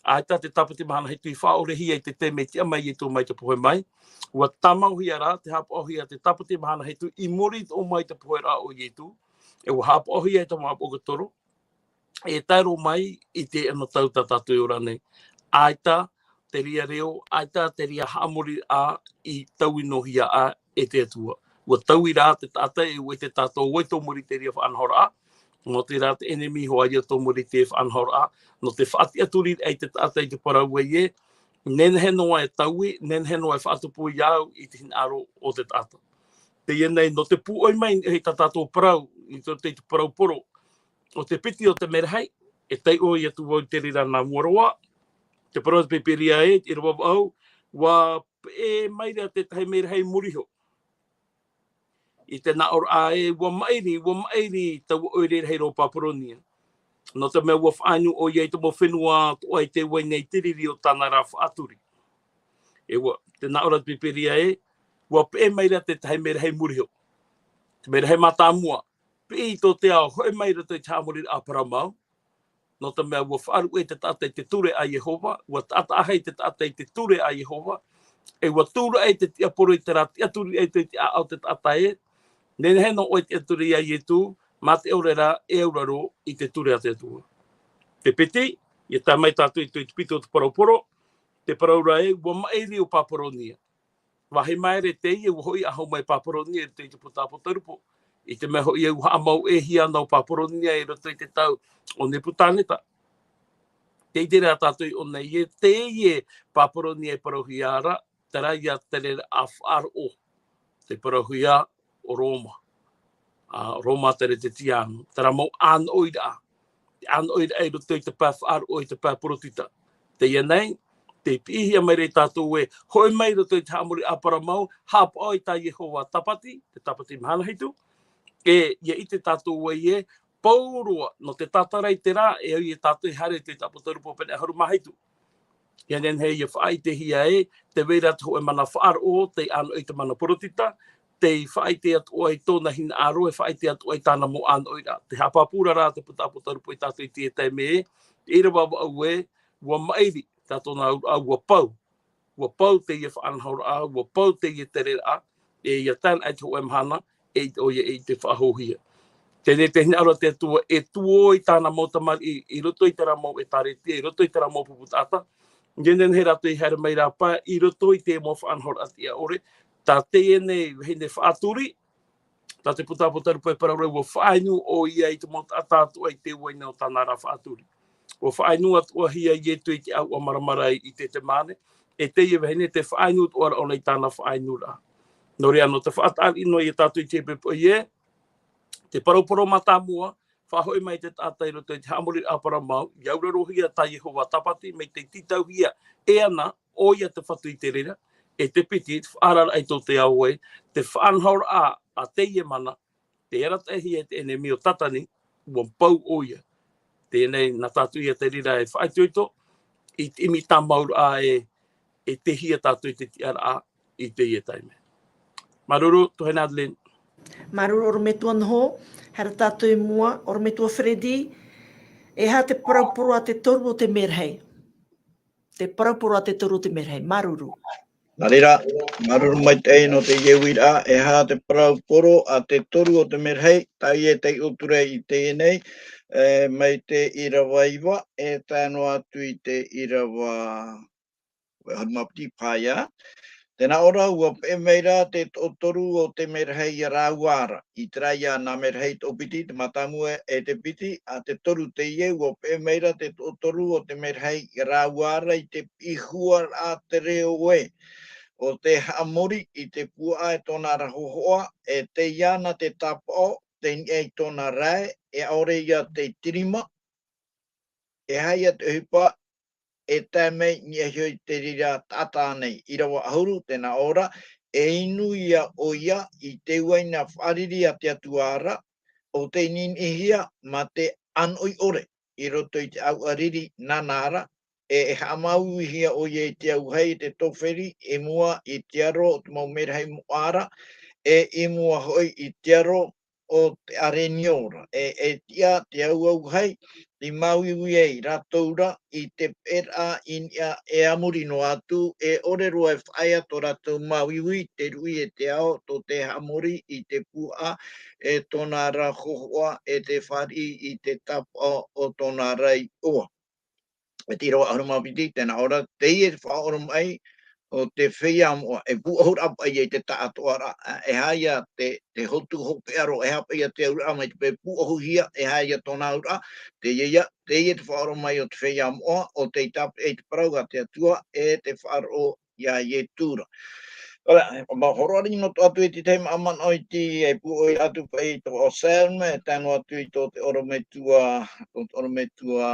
ʻAita te tāpati mahana hitu i faʻaʻorehia i te taime i tiʻa mai Ietu mai te pohe mai, ʻua tāmauhia rā, te haʻapaʻohia te tāpati mahana hitu i muri i toʻo mai te poheraʻa o Ietu, e ʻua haʻapaʻohia i te mau ʻāpoʻotoro, e tae roa mai i te anotau tā tātou e ora nei. ʻAita te reira reo, ʻaita te reira haʻamoriraʻa i taui noa hia aʻe e te Atua. ʻUa taui rā te taʻata e ʻua ʻite tātou ʻaita tō muri te reira faʻanahoraʻa. Nō te reira te ʻenemi hoʻi ʻaita tō muri te faʻanahoraʻa. Nō te faʻatiʻaturiraʻa i te taʻata i te parau ē, nehenehe noa e taui, nehenehe noa e faʻatupu iāʻu i te hinaʻaro o te taʻata. Teie nei, nō te pūʻoi mai i tā tātou parau, i tō te, te parau poro, ʻo te piti ʻo te mērahi, e taiʻo atu vau i te reira nā mua roa, te parau te Pīpīria ē, ʻīrava vaʻu, ʻua peʻe mai ra te tahi mērahi i muri iho. I te nāʻōraʻa ē, ʻua maʻiri, ʻua maʻiri taua ʻoire rahi ra ʻo Papuronia. Nō te mea ʻua faʻainu ʻoia i te mau fenua atoʻa i tē vai nei te riri o tāna ra faʻaturi. E ʻua, te nāʻō ra te Pīpīria ē, ʻua peʻe mai ra te tahi mērahi i muri iho. Te mērahi mātāmua, piʻi i tō te ao, hoʻi mai i roto i te haʻamoriraʻa parau mau. Nō te mea ʻua faʻaruʻe te taʻata i te ture a Iehova, ʻua taʻataʻahi te taʻata i te ture a Iehova, e ʻua tūraʻi te tiʻaporo i terā tiʻaturiraʻa i te ʻāʻau o te taʻata ē, nehenehe noa ʻoe e tiʻaturi iā Ietu, mā te ʻore ra, e auraro i te ture a te Atua. Te piti, ʻia tae mai tātou i te, i te piti o te parau poro, te parau ra ē, ʻua maʻiri ʻo Papuronia. Vāhi maere teie, ʻua hoʻi ʻāhau mai Papuronia i roto i te puta Apotarupo. I te mea hoʻi ē ʻua haʻamauʻehia ana ʻo Papuronia i roto i te tau o Nepukaneta. Tē ʻite ra tātou i ʻō nei ē, teie Papuronia e parauhia ra, terā ïa te tereraʻa faʻaroʻo, te parauhia ʻo Roma. Ā, Roma Teretetiano, terā mau ʻānoʻiraʻa. Te ʻānoʻiraʻa i roto i te pae faʻaroʻo, i te pae porotita. Teie nei, tē piʻihia mai ra ia tātou ē, hoʻi mai i roto i te haʻamori ʻāpara mau, haʻapaʻo i tā Iehova tāpati, te tāpati mahana hitu, e, ʻia ʻite tātou ē, pauroa, nō te tātara i terā, e au ia tātou e haere i te Apotarupo pene ʻahuru mā hitu. ʻIa nehenehe ʻia faʻaʻitehia ē, tē vai ra te hōʻē mana faʻaroʻo, tei ʻānoʻi i te mana porotita, tei faʻaʻite atoʻa i tōna hinaʻaro, e faʻaʻite atoʻa i tāna mau ʻānoʻiraʻa. Tē haʻapāpū ra te puta Apotarupo ia tātou i teie taime ē, ʻīrava vaʻu ē, ʻua maʻiri, tā tōna auraʻa, ʻua pau. ʻUa pau teie faʻanahoraʻa, ʻua pau teie tereraʻa, e ʻia tae anaʻe i te hōʻē mahana, e ʻo ia e ʻite faʻahouhia. Teie nei te hinaʻaro a te Atua, e tuō i tāna mau tamariʻi, i roto i terā mau ʻēkālesia, i roto i terā mau pupu taʻata. ʻIa nehenehe rātou e haere mai rā paʻi, i roto i te mau faʻanahoraʻa tiʻa ʻore, tā teie nei vahine faʻaturi, tā te puta Apotarupo e parau ra, ʻua faʻainu ʻoia i te mau taʻata atoʻa i tē vai nei ʻo tāna ra faʻaturi. ʻUa faʻainu atoʻahia Ietu i te ʻāuʻa maramara i Ketesemane, e teie vahine tē faʻainu atoʻa ra ʻōna i tāna faʻainuraʻa. Nō reira, nō te faʻataʻa noa ia tātou i te poʻipoʻi ē, te parau poro mātāmua, faʻahoʻi mai te taʻata i roto i te haʻamori ʻāpara mau, ʻia aurarohia tā Iehova tāpati, mai tei tītauhia e ana, ʻoia te Fatu i te reira, e te piti, te faʻaararaʻa i tō te ao ē, te faʻanahoraʻa a teie mana, te arataʻihia e te ʻenemi o Tātani, ʻua pau ʻoia. Teie nei, nā tātou ia te reira e faʻaitoito, i te ʻimi tāmau ra e, e tehia tātou i te tiʻaraʻa i teie taime. Māuruuru, tuahine Adeline. Māuruuru, ʻorometua Noho, haere tātou i mua, ʻorometua Freddy, e aha te parau poro a te toru o te merahi? Te parau poro a te toru o te merahi, māuruuru. Nā reira, māuruuru maitaʻi nō teie uiraʻa, e aha te parau poro a te toru o te merahi, tā ia e taiʻo atu ra i teie nei, e, mai te ʻīrava iva, e tae noa atu i te ʻīrava ʻahuru mā piti paia. Tē nā ʻō ra, ʻua peʻe mai ra te toʻotoru o te merahi ia rāua ra. I terā ia nā merahi toʻopiti, te mātāmua e te piti, a te toru teie, ʻua peʻe mai ra te toʻotoru o te merahi ia rāua ra i te piʻihua ra te reo ē. ʻO tē haʻamori i te puaʻa e tōna ra hōhoʻa, e tei iāna te tāpaʻo, tei niʻa i tōna rae, e ʻaore ia tei tirima, e aha ia te ʻohipa, e tae mai i niʻa iho i te reira taʻata nei, ʻīrava ʻahuru, tē nā ʻō ra, e inu ia ʻoia i te uaina fāriʻi a te Atua ra, ʻo tei niniʻihia mā te ʻānoʻi ʻore, i roto i te ʻāuʻa riri nāna ra, e, e haʻamāuiuihia ʻoia i te auahi, i te toferi, i mua i te aro o te mau merahi moʻa ra, e i mua hoʻi i te aro o te ʻarenio ra, e, e tiʻa te auahi, i māuiui ai rātou ra, i te peʻeraʻa i niʻa e a muri noa atu, e ʻore roa e faʻaea tō rātou māuiui, te ruʻi e te ao, tō te haʻamori i te puaʻa, e tōna ra hōhoʻa, e te fāriʻi i te tāpaʻo o tōna ra iʻoa. E te ʻīrava ʻahuru mā piti, tē nā ʻō ra, teie te faʻaoromaʻi o te feiā moʻa, e pūʻohu ra paʻi ia i te taʻatoʻaraʻa, e aha ia te, te hotu hopeʻa roa, e aha paʻi ia te auraʻa mai te peu e pūʻohuhia, e aha ia tōna auraʻa, teie ia, teie te faʻaoromaʻi o te feiā moʻa, ʻo tei tāpeʻa i te parau a te Atua, e te faʻaroʻo ia Ietu ra. Ora, ma horoʻa rā nō tō atu i te tahi manaʻo iti, e pūʻoi atu paʻi tō ʻo Sam, e tae noa atu i tō te ʻorometua, tō te ʻorometua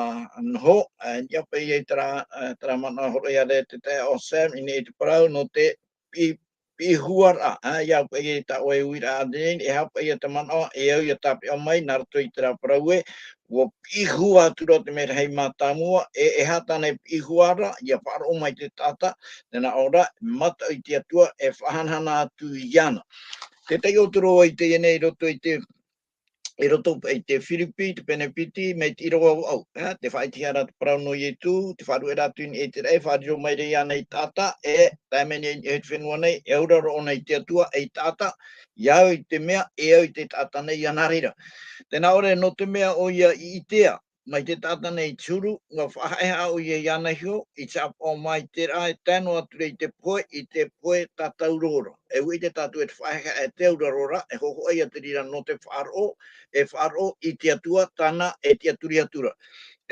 Noho, e, niʻa paʻi i terā, e, terā manaʻo horoʻa ia te tahi ʻo Sam, i niʻa i te parau nō te pi-, piʻihua ra, e, ia paʻi i tā ʻoe uiraʻa nei, e aha paʻi ia te manaʻo, e au ia tāpeʻa mai, nā roto i terā parau ē, ʻua piʻihua atu ra te merahi mātāmua, e, e aha tāna e piʻihua ra, ia faʻaroʻo mai te taʻata, tē nā ʻō ra, mataʻu i te Atua, e faʻahanahana atu iāna. Te taiʻo atu roa i teie nei i roto i te, i roto i te Firipi, te pene piti, mai te ʻīrava vaʻu, e, tē faʻaʻitehia ra te parau nō Ietu, tē faʻaruʻe ra atu i niʻa i te raʻi, e faʻariro mai ra iāna i taʻata, e tae mai nei i te fenua nei, e aura roa ʻōna i te Atua, ei taʻata, ia au i te mea, e au i te taʻata nei, ia nā reira. Tē nā ʻō ra, nō te mea ʻoia i ʻitea, mai te taʻata nei i te huru, ʻua faʻahaʻehaʻa ʻoia iāna iho, i te haʻapaʻo mai i te raʻa, e tae noa atu ra i te pohe, i te pohe tātauro ra. E ʻua ʻite tātou e te faʻahaʻehaʻa e te aura roa ra, e hōhoʻa ia te reira nō te faʻaroʻo, e faʻaroʻo i te Atua, tāna e tiʻaturi atu ra.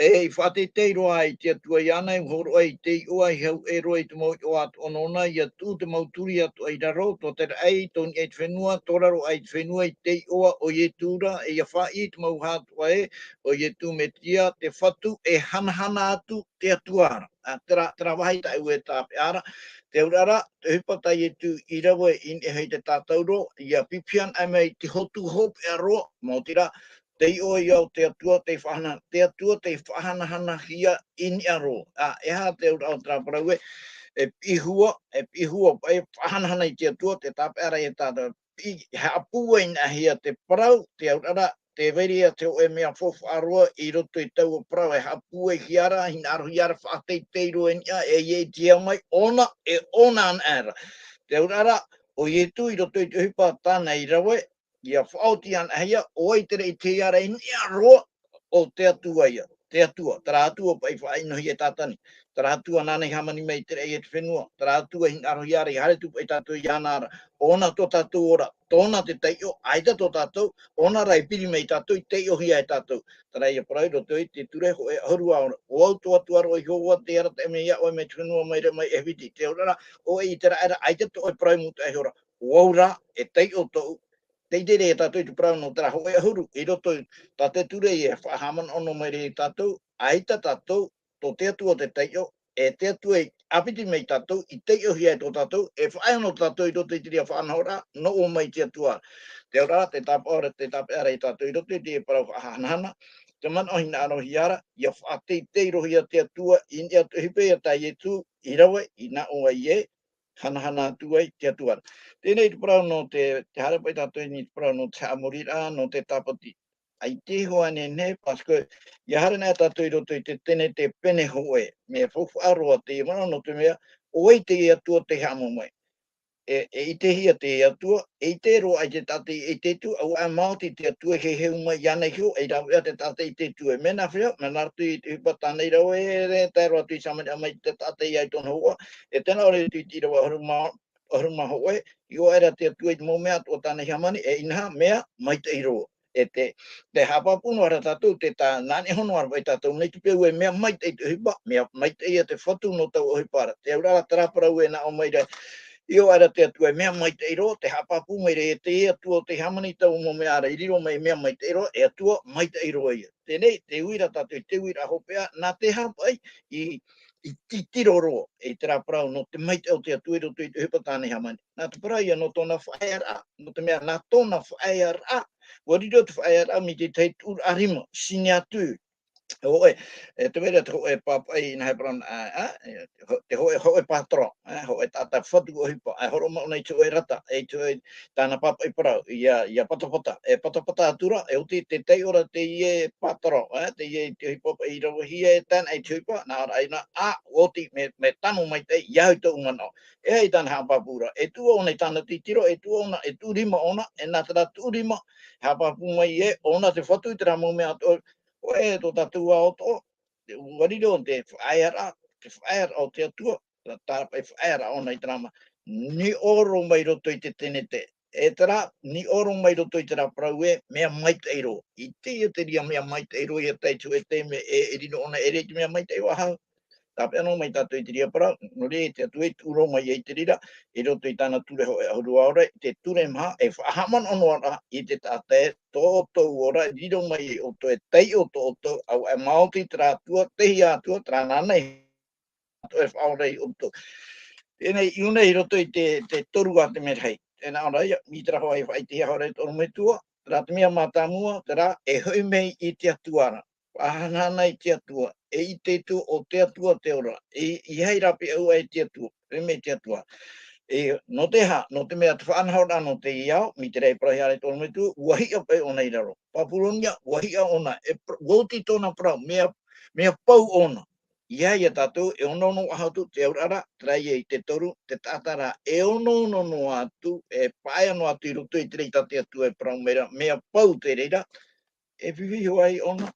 E, i faʻateitei roa ai te Atua iāna, e hōroʻa i te iʻoa, i hauʻe roa i te mau iʻoa atoʻa nōna, ia tuʻu te mau turi atoʻa i raro, tō te raʻi, tō niʻa i te fenua, tō raro aʻe i te fenua, i te iʻoa o Ietu ra, e ia faʻaʻī te mau hā atoʻa ē, ʻo Ietu Metia, te Fatu, e hanahana atu te Atua ra. A, terā, terā vāhi tāʻu e tāpeʻa ra, te auraʻa ra, te ʻohipa tā Ietu i rave i niʻa i te tātauro, ia pipiha anaʻe mai te hotu hopeʻa roa, maoti rā, te iʻoa ia o te Atua, tei faʻahana-, te Atua, tei faʻahanahanahia i niʻa roa. A, e aha te auraʻa o terā parau ē, e piʻihua, e piʻihua, e faʻahanahana i te Atua, te tāpeʻa ra ia tātou, i haʻapūai anaʻe hia te parau, te auraʻa ra, tē vai ra ia te hōʻē mea faufaʻa roa i roto i taua parau, e haʻapūaihia ra, hinaʻarohia ra, faʻateitei roa i niʻa, e ia ʻitehia mai, ʻōna, e ʻōna anaʻe ra. Te auraʻa ra, ʻo Ietu i roto i te ʻohipa tāna i rave, ia faʻaoti anaʻe hia, ʻo vai terā i ʻitehia ra i niʻa roa, ʻo te Atua ia, te Atua, terā Atua paʻi faʻaʻinohia e Tātani, terā Atua nāna i hāmani mai i te raʻi e te fenua, terā Atua i hinaʻarohia ra, i haere atu paʻi tātou iāna ra, ʻōna tō tātou ora, tōna te taiʻo, ʻaita tō tātou, ʻōna rā i piri mai tātou, i taiʻohia e tātou. Terā ia parau i roto i te ture hōʻē ʻahuru ā ora. ʻO au tō Atua roa Iehova, tē arataʻi mai iā ʻoe mai te fenua, mai reira mai ʻAifiti. Te auraʻa ra, ʻo ʻoe i te raʻi ra, ʻaita tō ʻoe parau i mūtaʻa iho ra. ʻO au rā, e taiʻo tōʻu, tei te reira tātou i te parau nō terā hōʻē ʻahuru, i roto i tā te ture e faʻahaʻamanaʻo noa mai ra ia tātou, ʻaita tātou, tō te Atua te taiʻo, e te Atua i ʻāpiti mai tātou, i taiʻohia e tō tātou, e faʻaea nō tātou i roto i te reira faʻanahoraʻa, nō ʻō mai te Atua. Te auraʻa, te tāpaʻo ra, te tāpeʻa ra ia tātou i roto i te parau faʻahanahana, te manaʻo hinaʻarohia ra, ʻia faʻateitei roa ia te Atua, i niʻa atu ʻohipa ia tā Ietu, i rave, i nā ʻō ai ē, hanahana atu ai te Atua ra. Teie nei te parau nō te, te haere paʻi tātou i niʻa i te parau nō te haʻamoriraʻa, nō te tāpati. ʻAita e hoa nehenehe, parce que, ʻia haere ana tātou i roto i te tenete pene hōʻē, mea faufaʻa roa teie manaʻo nō te mea, ʻo vai te Atua tei haʻamau mai. E, e ʻitehia te Atua, e ʻite roa ai te taʻata i ʻeʻite atu, ʻaita e maoti te Atua e heheu mai iāna iho, e rave ʻā te taʻata i ʻite atu. E mea nā hea, mea nā roto i te ʻohipa tāna i rave, e tae roa atu i Samaria mai te taʻata i ʻaita i tōna hōhoʻa, e tē nā ʻō ra i te ʻīrava ʻahuru mā, ʻahuru mā hōʻē, i ʻoaʻe ra te Atua i te mau mea atoʻa tāna i hāmani, e inaha, mea maitaʻi roa. E te, te haʻapāpū noa ra tātou, te tā, nā niʻa iho noa ra paʻi tātou nei te peu e mea maitaʻi te ʻohipa, mea maitaʻi ia te Fatu nō taua ʻohipa ra. Te auraʻa terā parau e nā ʻō mai ra, i ʻoaʻe ra te Atua e mea maitaʻi roa, te haʻapāpū mai ra e te Atua tei hāmani taua mau mea ra, i riro mai e mea maitaʻi roa, e Atua maitaʻi roa ia. Teie nei, te uira tātou, te uira hopeʻa, nā te aha paʻi, i, i titiro roa, i terā parau nō te maitaʻi o te Atua i roto i te ʻohipa tāna i hāmani. Nā te parau ia nō tōna faʻaearaʻa, nō te mea nā tōna faʻaearaʻa, ʻua riro te faʻaearaʻa mai te tahi tuʻuraʻa rima, signe atu. Hōʻē, e te vai ra te hōʻē pāpaʻi, nā hea parau, ā, ā, e, te hō-, te hōʻē, hōʻē pātoro, ā, hōʻē taʻata fatu ʻohipa, ā, hōroʻa mai ʻōna i te hōʻē rata, i te hōʻē tāna pāpaʻi parau, ʻia, ʻia patapata, e patapata atu ra, e oti te taiʻo ra teie pātoro, ā, teie i te ʻohipa i ravehia e tāna i te ʻohipa, nā ʻō ra ʻaita, ā, oti, mea, mea tano maitaʻi, ʻia au i tōʻu manaʻo. E ai tāna haʻapāpū ra, e tuʻu ʻōna i tāna titiro, e tuʻu ʻōna, e tuʻu rima ʻōna, e nā terā tuʻu rima, haʻapāpū mai ē, ʻōna te Fatu i terā mau mea atoʻa, ʻoia tō tātou ao atoʻa, ʻua riro te faʻaearaʻa, te faʻaearaʻa o te Atua, tā, tā paʻi faʻaearaʻa ʻōna i terā mea, niʻa roa mai roto i te tenete, e terā, niʻa roa mai roto i terā parau ē, mea maitaʻi roa. ʻIte ia te reira mea maitaʻi roa, ʻia tae i te hōʻē taime e, e riro ʻōna e ʻere i te mea maitaʻi faʻahou. Tāpeʻa noa mai tātou i te reira parau, nō reira te Atua i tuʻu roa mai ai te reira, i roto i tāna ture hōʻē ʻahuru ʻaore, te ture maha, e faʻahaʻamanaʻo noa ra i te taʻata ē, tō ʻoutou ora, riro mai ia ʻoutou, e taiʻo tō ʻoutou, ʻaita e maoti terā Atua, te hia Atua, terā nāna i atoʻa e faʻaora ia ʻoutou. Teie nei, i ʻō nei i roto i te, te toru a te merahi. E nā ʻō ra ia, mai terā hoʻi e faʻaʻitehia hoʻi ra e te ʻorometua, terā te mea mātāmua, terā, e hoʻi mai i te Atua ra. Faʻahanahana i te Atua, e ʻite atu ʻo te Atua te ora, e, ʻeiaha rāpae ʻua ʻai te Atua, hoʻi mai i te Atua. E, nō te aha, nō te mea te faʻanahoraʻa nō teie ao, mai terā i parauhia ra e te ʻorometua, ʻua hiʻa paʻi ʻōna i raro. Papuronia, ʻua hiʻa ʻōna, e pra-, ʻua oti tōna parau, mea, mea pau ʻōna. ʻEiaha ia tātou, e ono ono faʻahou atu, te auraʻa ra, terā ia i te toru, te taʻata ra, e ono ono noa atu, e paʻea noa atu i roto i te reira tā te Atua e parau mai ra, mea pau te reira, e fifi hoʻi ʻōna.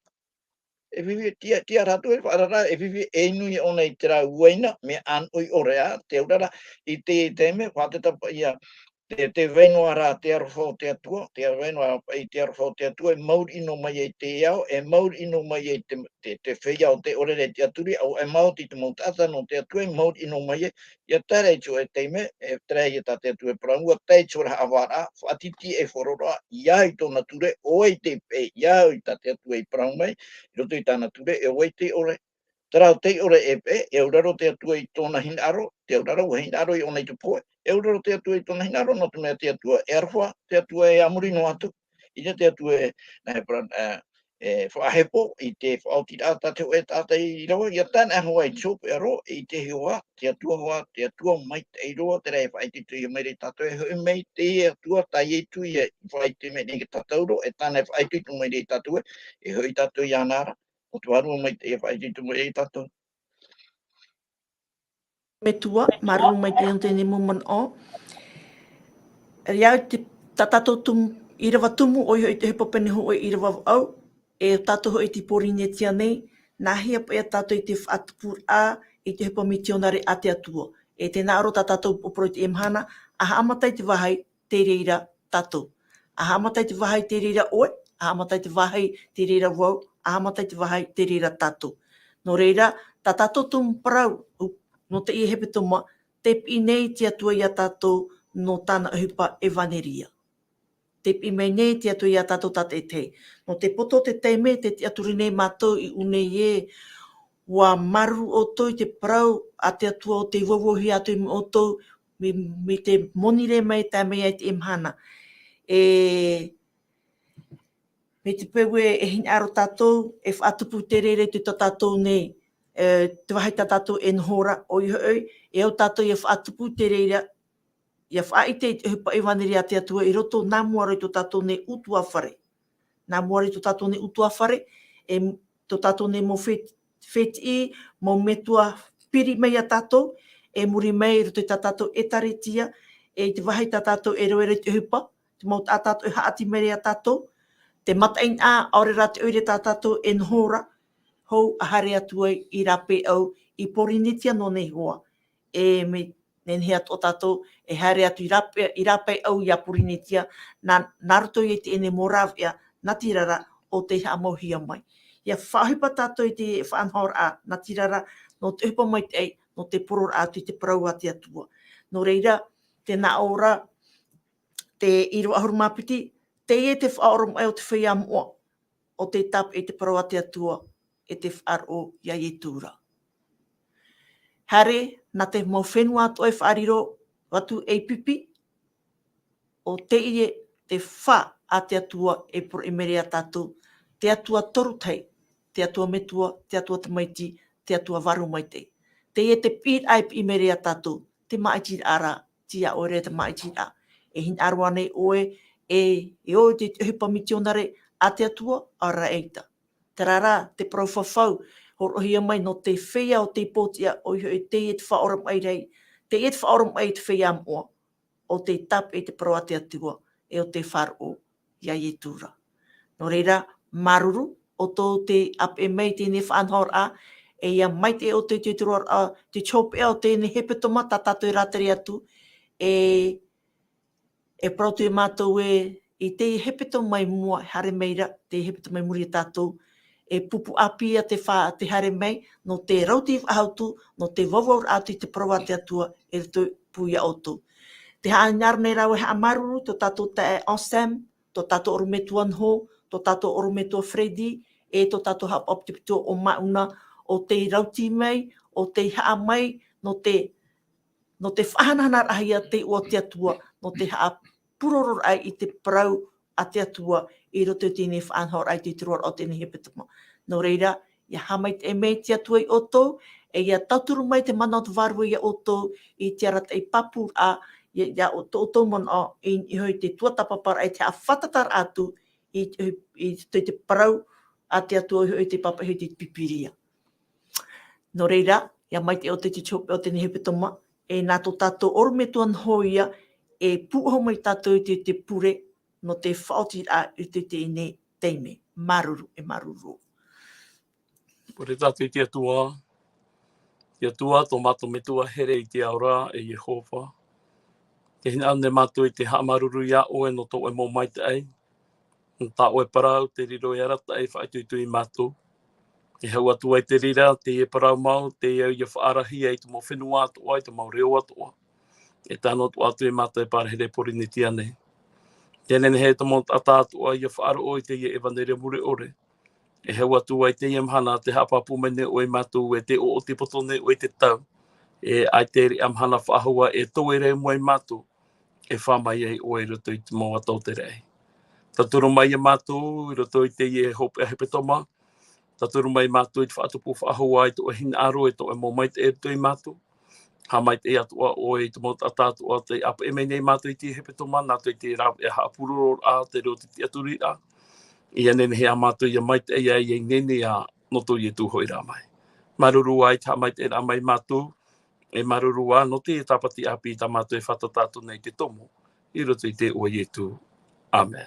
E fifi, tiʻa, tiʻa rātou e faʻaara ra, e fifi, e inu ia ʻōna i terā uaina, mea ʻānoʻi ʻore ā, te auraʻa ra, i te, i te mea, faʻatetapa ia, te, te vai noa ra te aroha o te Atua, te vai noa ra i te aroha o te Atua, e maori noa mai ai te ao, e maori noa mai ai te, te, te feiā o te ʻōrere tiʻaturi, ʻaita e maoti te mau taʻata nō te Atua, e maori noa mai ai, ʻia tae ra i te hōʻē taime, e terā ia tā te Atua e parau, ʻua tae i te hōʻē haʻavāraʻa, faʻatiti e hōroʻa, ʻeiaha i tōna ture, ʻo vai tei peʻe, ʻeiaha i tā te Atua i parau mai, i roto i tāna ture, e ʻo vai tei ʻore, terā tei ʻore e peʻe, e auraro te Atua i tōna hinaʻaro, te auraro, ʻua hinaʻaro ia ʻōna i te pohe, e auraro te Atua i tōna hinaʻaro, nō te mea te Atua, e aroha, te Atua e a muri noa atu, ʻaita te Atua e, nā hea parau, e, e faʻahepo i te faʻaotiraʻa tā te hōʻē taʻata i rave, ʻia tae noa hoʻi i te hopeʻa roa, e ʻitehia hoʻi, te Atua hoʻi, te Atua maitaʻi roa, terā e faʻaitoitohia mai ra ia tātou, e hoʻi mai te Atua, tā Ietu ia i faʻaitoito mai nei ia tātou ra, e tāna e faʻaitoito mai ra ia tātou, e hoʻi tātou iāna ra, ʻo te Vārua Maitaʻi e faʻaitoito mai ra ia tātou. Metua, māuruuru maitaʻi nō teie mau manaʻo. Ia au te, tā tātou tumu, ʻīrava tumu, ʻoia hoʻi te ʻohipa pene hōʻē ʻīrava vaʻu, e tātou hoʻi i Pōrīnetia nei, nāhea paʻi tātou i te faʻatupuraʻa i te ʻohipa mitionare a te Atua. E tē nā ʻō ra tā tātou ʻōporo i teie mahana, ʻa haʻamata i te vāhi, tei reira tātou. ʻA haʻamata i te vāhi tei reira ʻoe, ʻa haʻamata i te vāhi tei reira vau, ʻa haʻamata i te vāhi tei reira tātou. Nō reira, tā tātou tumu parau, nō teie hepetoma, tē piʻi nei te Atua ia tātou nō tāna ʻohipa ʻevanelia. Tē piʻi mai nei te Atua ia tātou tātaʻitahi. Nō te poto o te taime, tē tiʻaturi nei mātou i ʻō nei ē, ʻUa māuruuru ʻoutou i te parau a te Atua ʻo tei vauvauhia atu ia ʻoutou, mai, mai te monirē mai tae mai ai i teie mahana. E, mai te peu ē, e hinaʻaro tātou, e faʻatupu i te reira i tō tātou nei, e, te vāhi tā tātou e noho ra, ʻoia hoʻi, e au tātou ʻia faʻatupu i te reira, ʻia faʻaʻite i te ʻohipa ʻevanelia a te Atua i roto nā mua roa i tō tātou nei ʻutuāfare. Nā mua roa i tō tātou nei ʻutuāfare, e, tō tātou nei mau fe-, fētiʻi, mau metua piri mai ia tātou, e muri mai i roto i tā tātou ʻētāretia, e i te vāhi tā tātou e rave ra i te ʻohipa, te mau taʻata atoʻa e haʻati mai ra ia tātou, te mataʻeinaʻa, ʻaore rā te ʻoire tā tātou e noho ra, hou ʻa haere atu ai i rāpae au, i Pōrīnetia noa nei hoʻi, e mai nehenehe atoʻa tātou, e haere atu i rāpae, i rāpae au ia Pōrīnetia, nā, nā roto ia i teie nei mau rāveʻa, natirara, ʻo tei haʻamauhia mai. ʻIa faʻaʻohipa tātou i te faʻanahoraʻa, natirara, nō te ʻohipa maitaʻi, nō te poroʻraʻa atu i te parau a te Atua. Nō reira, tē nā ʻō ra, te ʻīrava ʻahuru mā piti, teie te faʻaoromaʻi o te feiā moʻa, ʻo tei tāpeʻa i te parau a te Atua, e te faʻaroʻo ia Ietu ra. Haere, nā te mau fenua atoʻa e faʻariro, atu ei pipi, ʻo teie te fā a te Atua e poroʻi mai ra ia tātou, te Atua toru tahi, te Atua Metua, te Atua Tamaiti, te Atua Vārua Maitaʻi. Teie te piʻiraʻa e piʻi mai ra ia tātou, te māʻitiraʻa ra, tiʻa ʻoe ra te māʻitiraʻa. E hinaʻaro ānei ʻoe, e, e ō i te ʻohipa mitionare a te Atua, ʻaore rā ʻeita. Terā rā, te parau fafau, hōroʻahia mai nō te feiā ʻo tei pōtiʻa, ʻoia hoʻi teie te faʻaoromaʻi ra, teie te faʻaoromaʻi i te feiā moʻa, ʻo tei tāpeʻa i te parau a te Atua, e ʻo tei faʻaroʻo ia Ietu ra. Nō reira, māuruuru, ʻoutou tei ʻāpeʻe mai i teie nei faʻanahoraʻa, e ʻia maitaʻi ʻoutou i te, te roaraʻa, te hopeʻa o teie nei hepetoma tā tātou e rātere atu, e, e parau atu ia mātou ē, i teie hepetoma i mua, haere mai ra, teie hepetoma i muri ia tātou, e pupu ʻāpī ia te fā, te haere mai, nō te rauti faʻahou atu, nō te vauvau atu i te parau a te Atua, e roto i pū ia ʻoutou. Tē haʻaʻite nei ra vau e haʻamāuruuru, tō tātou taeaʻe Anselme, tō tātou ʻorometua Noho, tō tātou ʻorometua Freddy, e tō tātou haʻapaʻo pito ʻo Mauna, ʻo tei rauti mai, ʻo tei haʻa mai, nō te, nō te faʻahanahanaraʻa ia te iʻoa o te Atua, nō te haʻapurororaʻa i te parau a te Atua, i roto i teie nei faʻanahoraʻa i te roaraʻa o teie nei hepetoma. Nō reira, ʻia haʻamaitaʻi mai te Atua ia ʻoutou, e ʻia tauturu mai te mana o te Vārua ia ʻoutou, i te arataʻi pāpūraʻa, ia, ia ʻo tō ʻoutou manaʻo, i, i niʻa i te tuatāpaparaʻa, i te haʻafātataraʻa atu, i, i, i te, te parau a te Atua, i, i te pāpaʻi i te Pīpīria. Nō reira, ʻia maitaʻi ʻoutou i te hopeʻa o teie nei hepetoma, e nā tō tātou ʻorometua Noho ia, e pūʻohu mai tātou i te, te pure, nō te faʻaotiraʻa i te, teie nei taime. Māuruuru, e māuruuru. Pure tātou i te Atua. Te Atua, tō mātou Metua here i te ao ra, e Iehova. Tē hinaʻaro nei mātou i te haʻamāuruuru ia ʻoe nō tō ʻoe mau maitaʻi. Nō tā ʻoe parau, tē riro ei arataʻi e faʻaitoito ia mātou. E hau atu ai te reira, teie parau mau, teie au ʻia faʻarahi ai te mau fenua atoʻa, i te mau reo atoʻa. E tae noa atu ia mātou e parahi ra i Pōrīnetia nei. Tē nehenehe te mau taʻata atoʻa ʻia faʻaroʻo i teie ʻevaneria mure ʻore. E hau atu ai teie mahana, tē haʻapāpū mai nei ʻoe ia mātou, e tē ʻoʻoti poto nei ʻoe i te tau. E ʻaita e riʻa mahana faʻahou ā, e toe ra i mua ia mātou, e fā mai ai ʻoe i roto i te mau ata o te raʻi. Tauturu mai ia mātou, i roto i teie hopeʻa hepetoma, tauturu mai ia mātou i te faʻatupu faʻahou ā i tō ʻoe hinaʻaro, e tō ʻoe mau maitaʻi i roto ia mātou. Haʻamaitaʻi atoʻa ʻoe i te mau taʻata atoʻa tei ʻāpeʻe mai nei ia mātou i teie hepetoma, nā roto i te rāveʻa haʻapurororaʻa, te reo tiʻaturiraʻa. ʻIa nehenehe ā mātou ʻia maitaʻi ai, ʻia ineine ā, nō tō Ietu hoʻi rā mai. Māuruuru ā i te haʻamaitaʻiraʻa mai ia mātou, e māuruuru ā nō te Tāpati ʻāpī tā mātou e fātata atu nei i te tomo, i roto i te iʻoa o Ietu. ʻĀmene.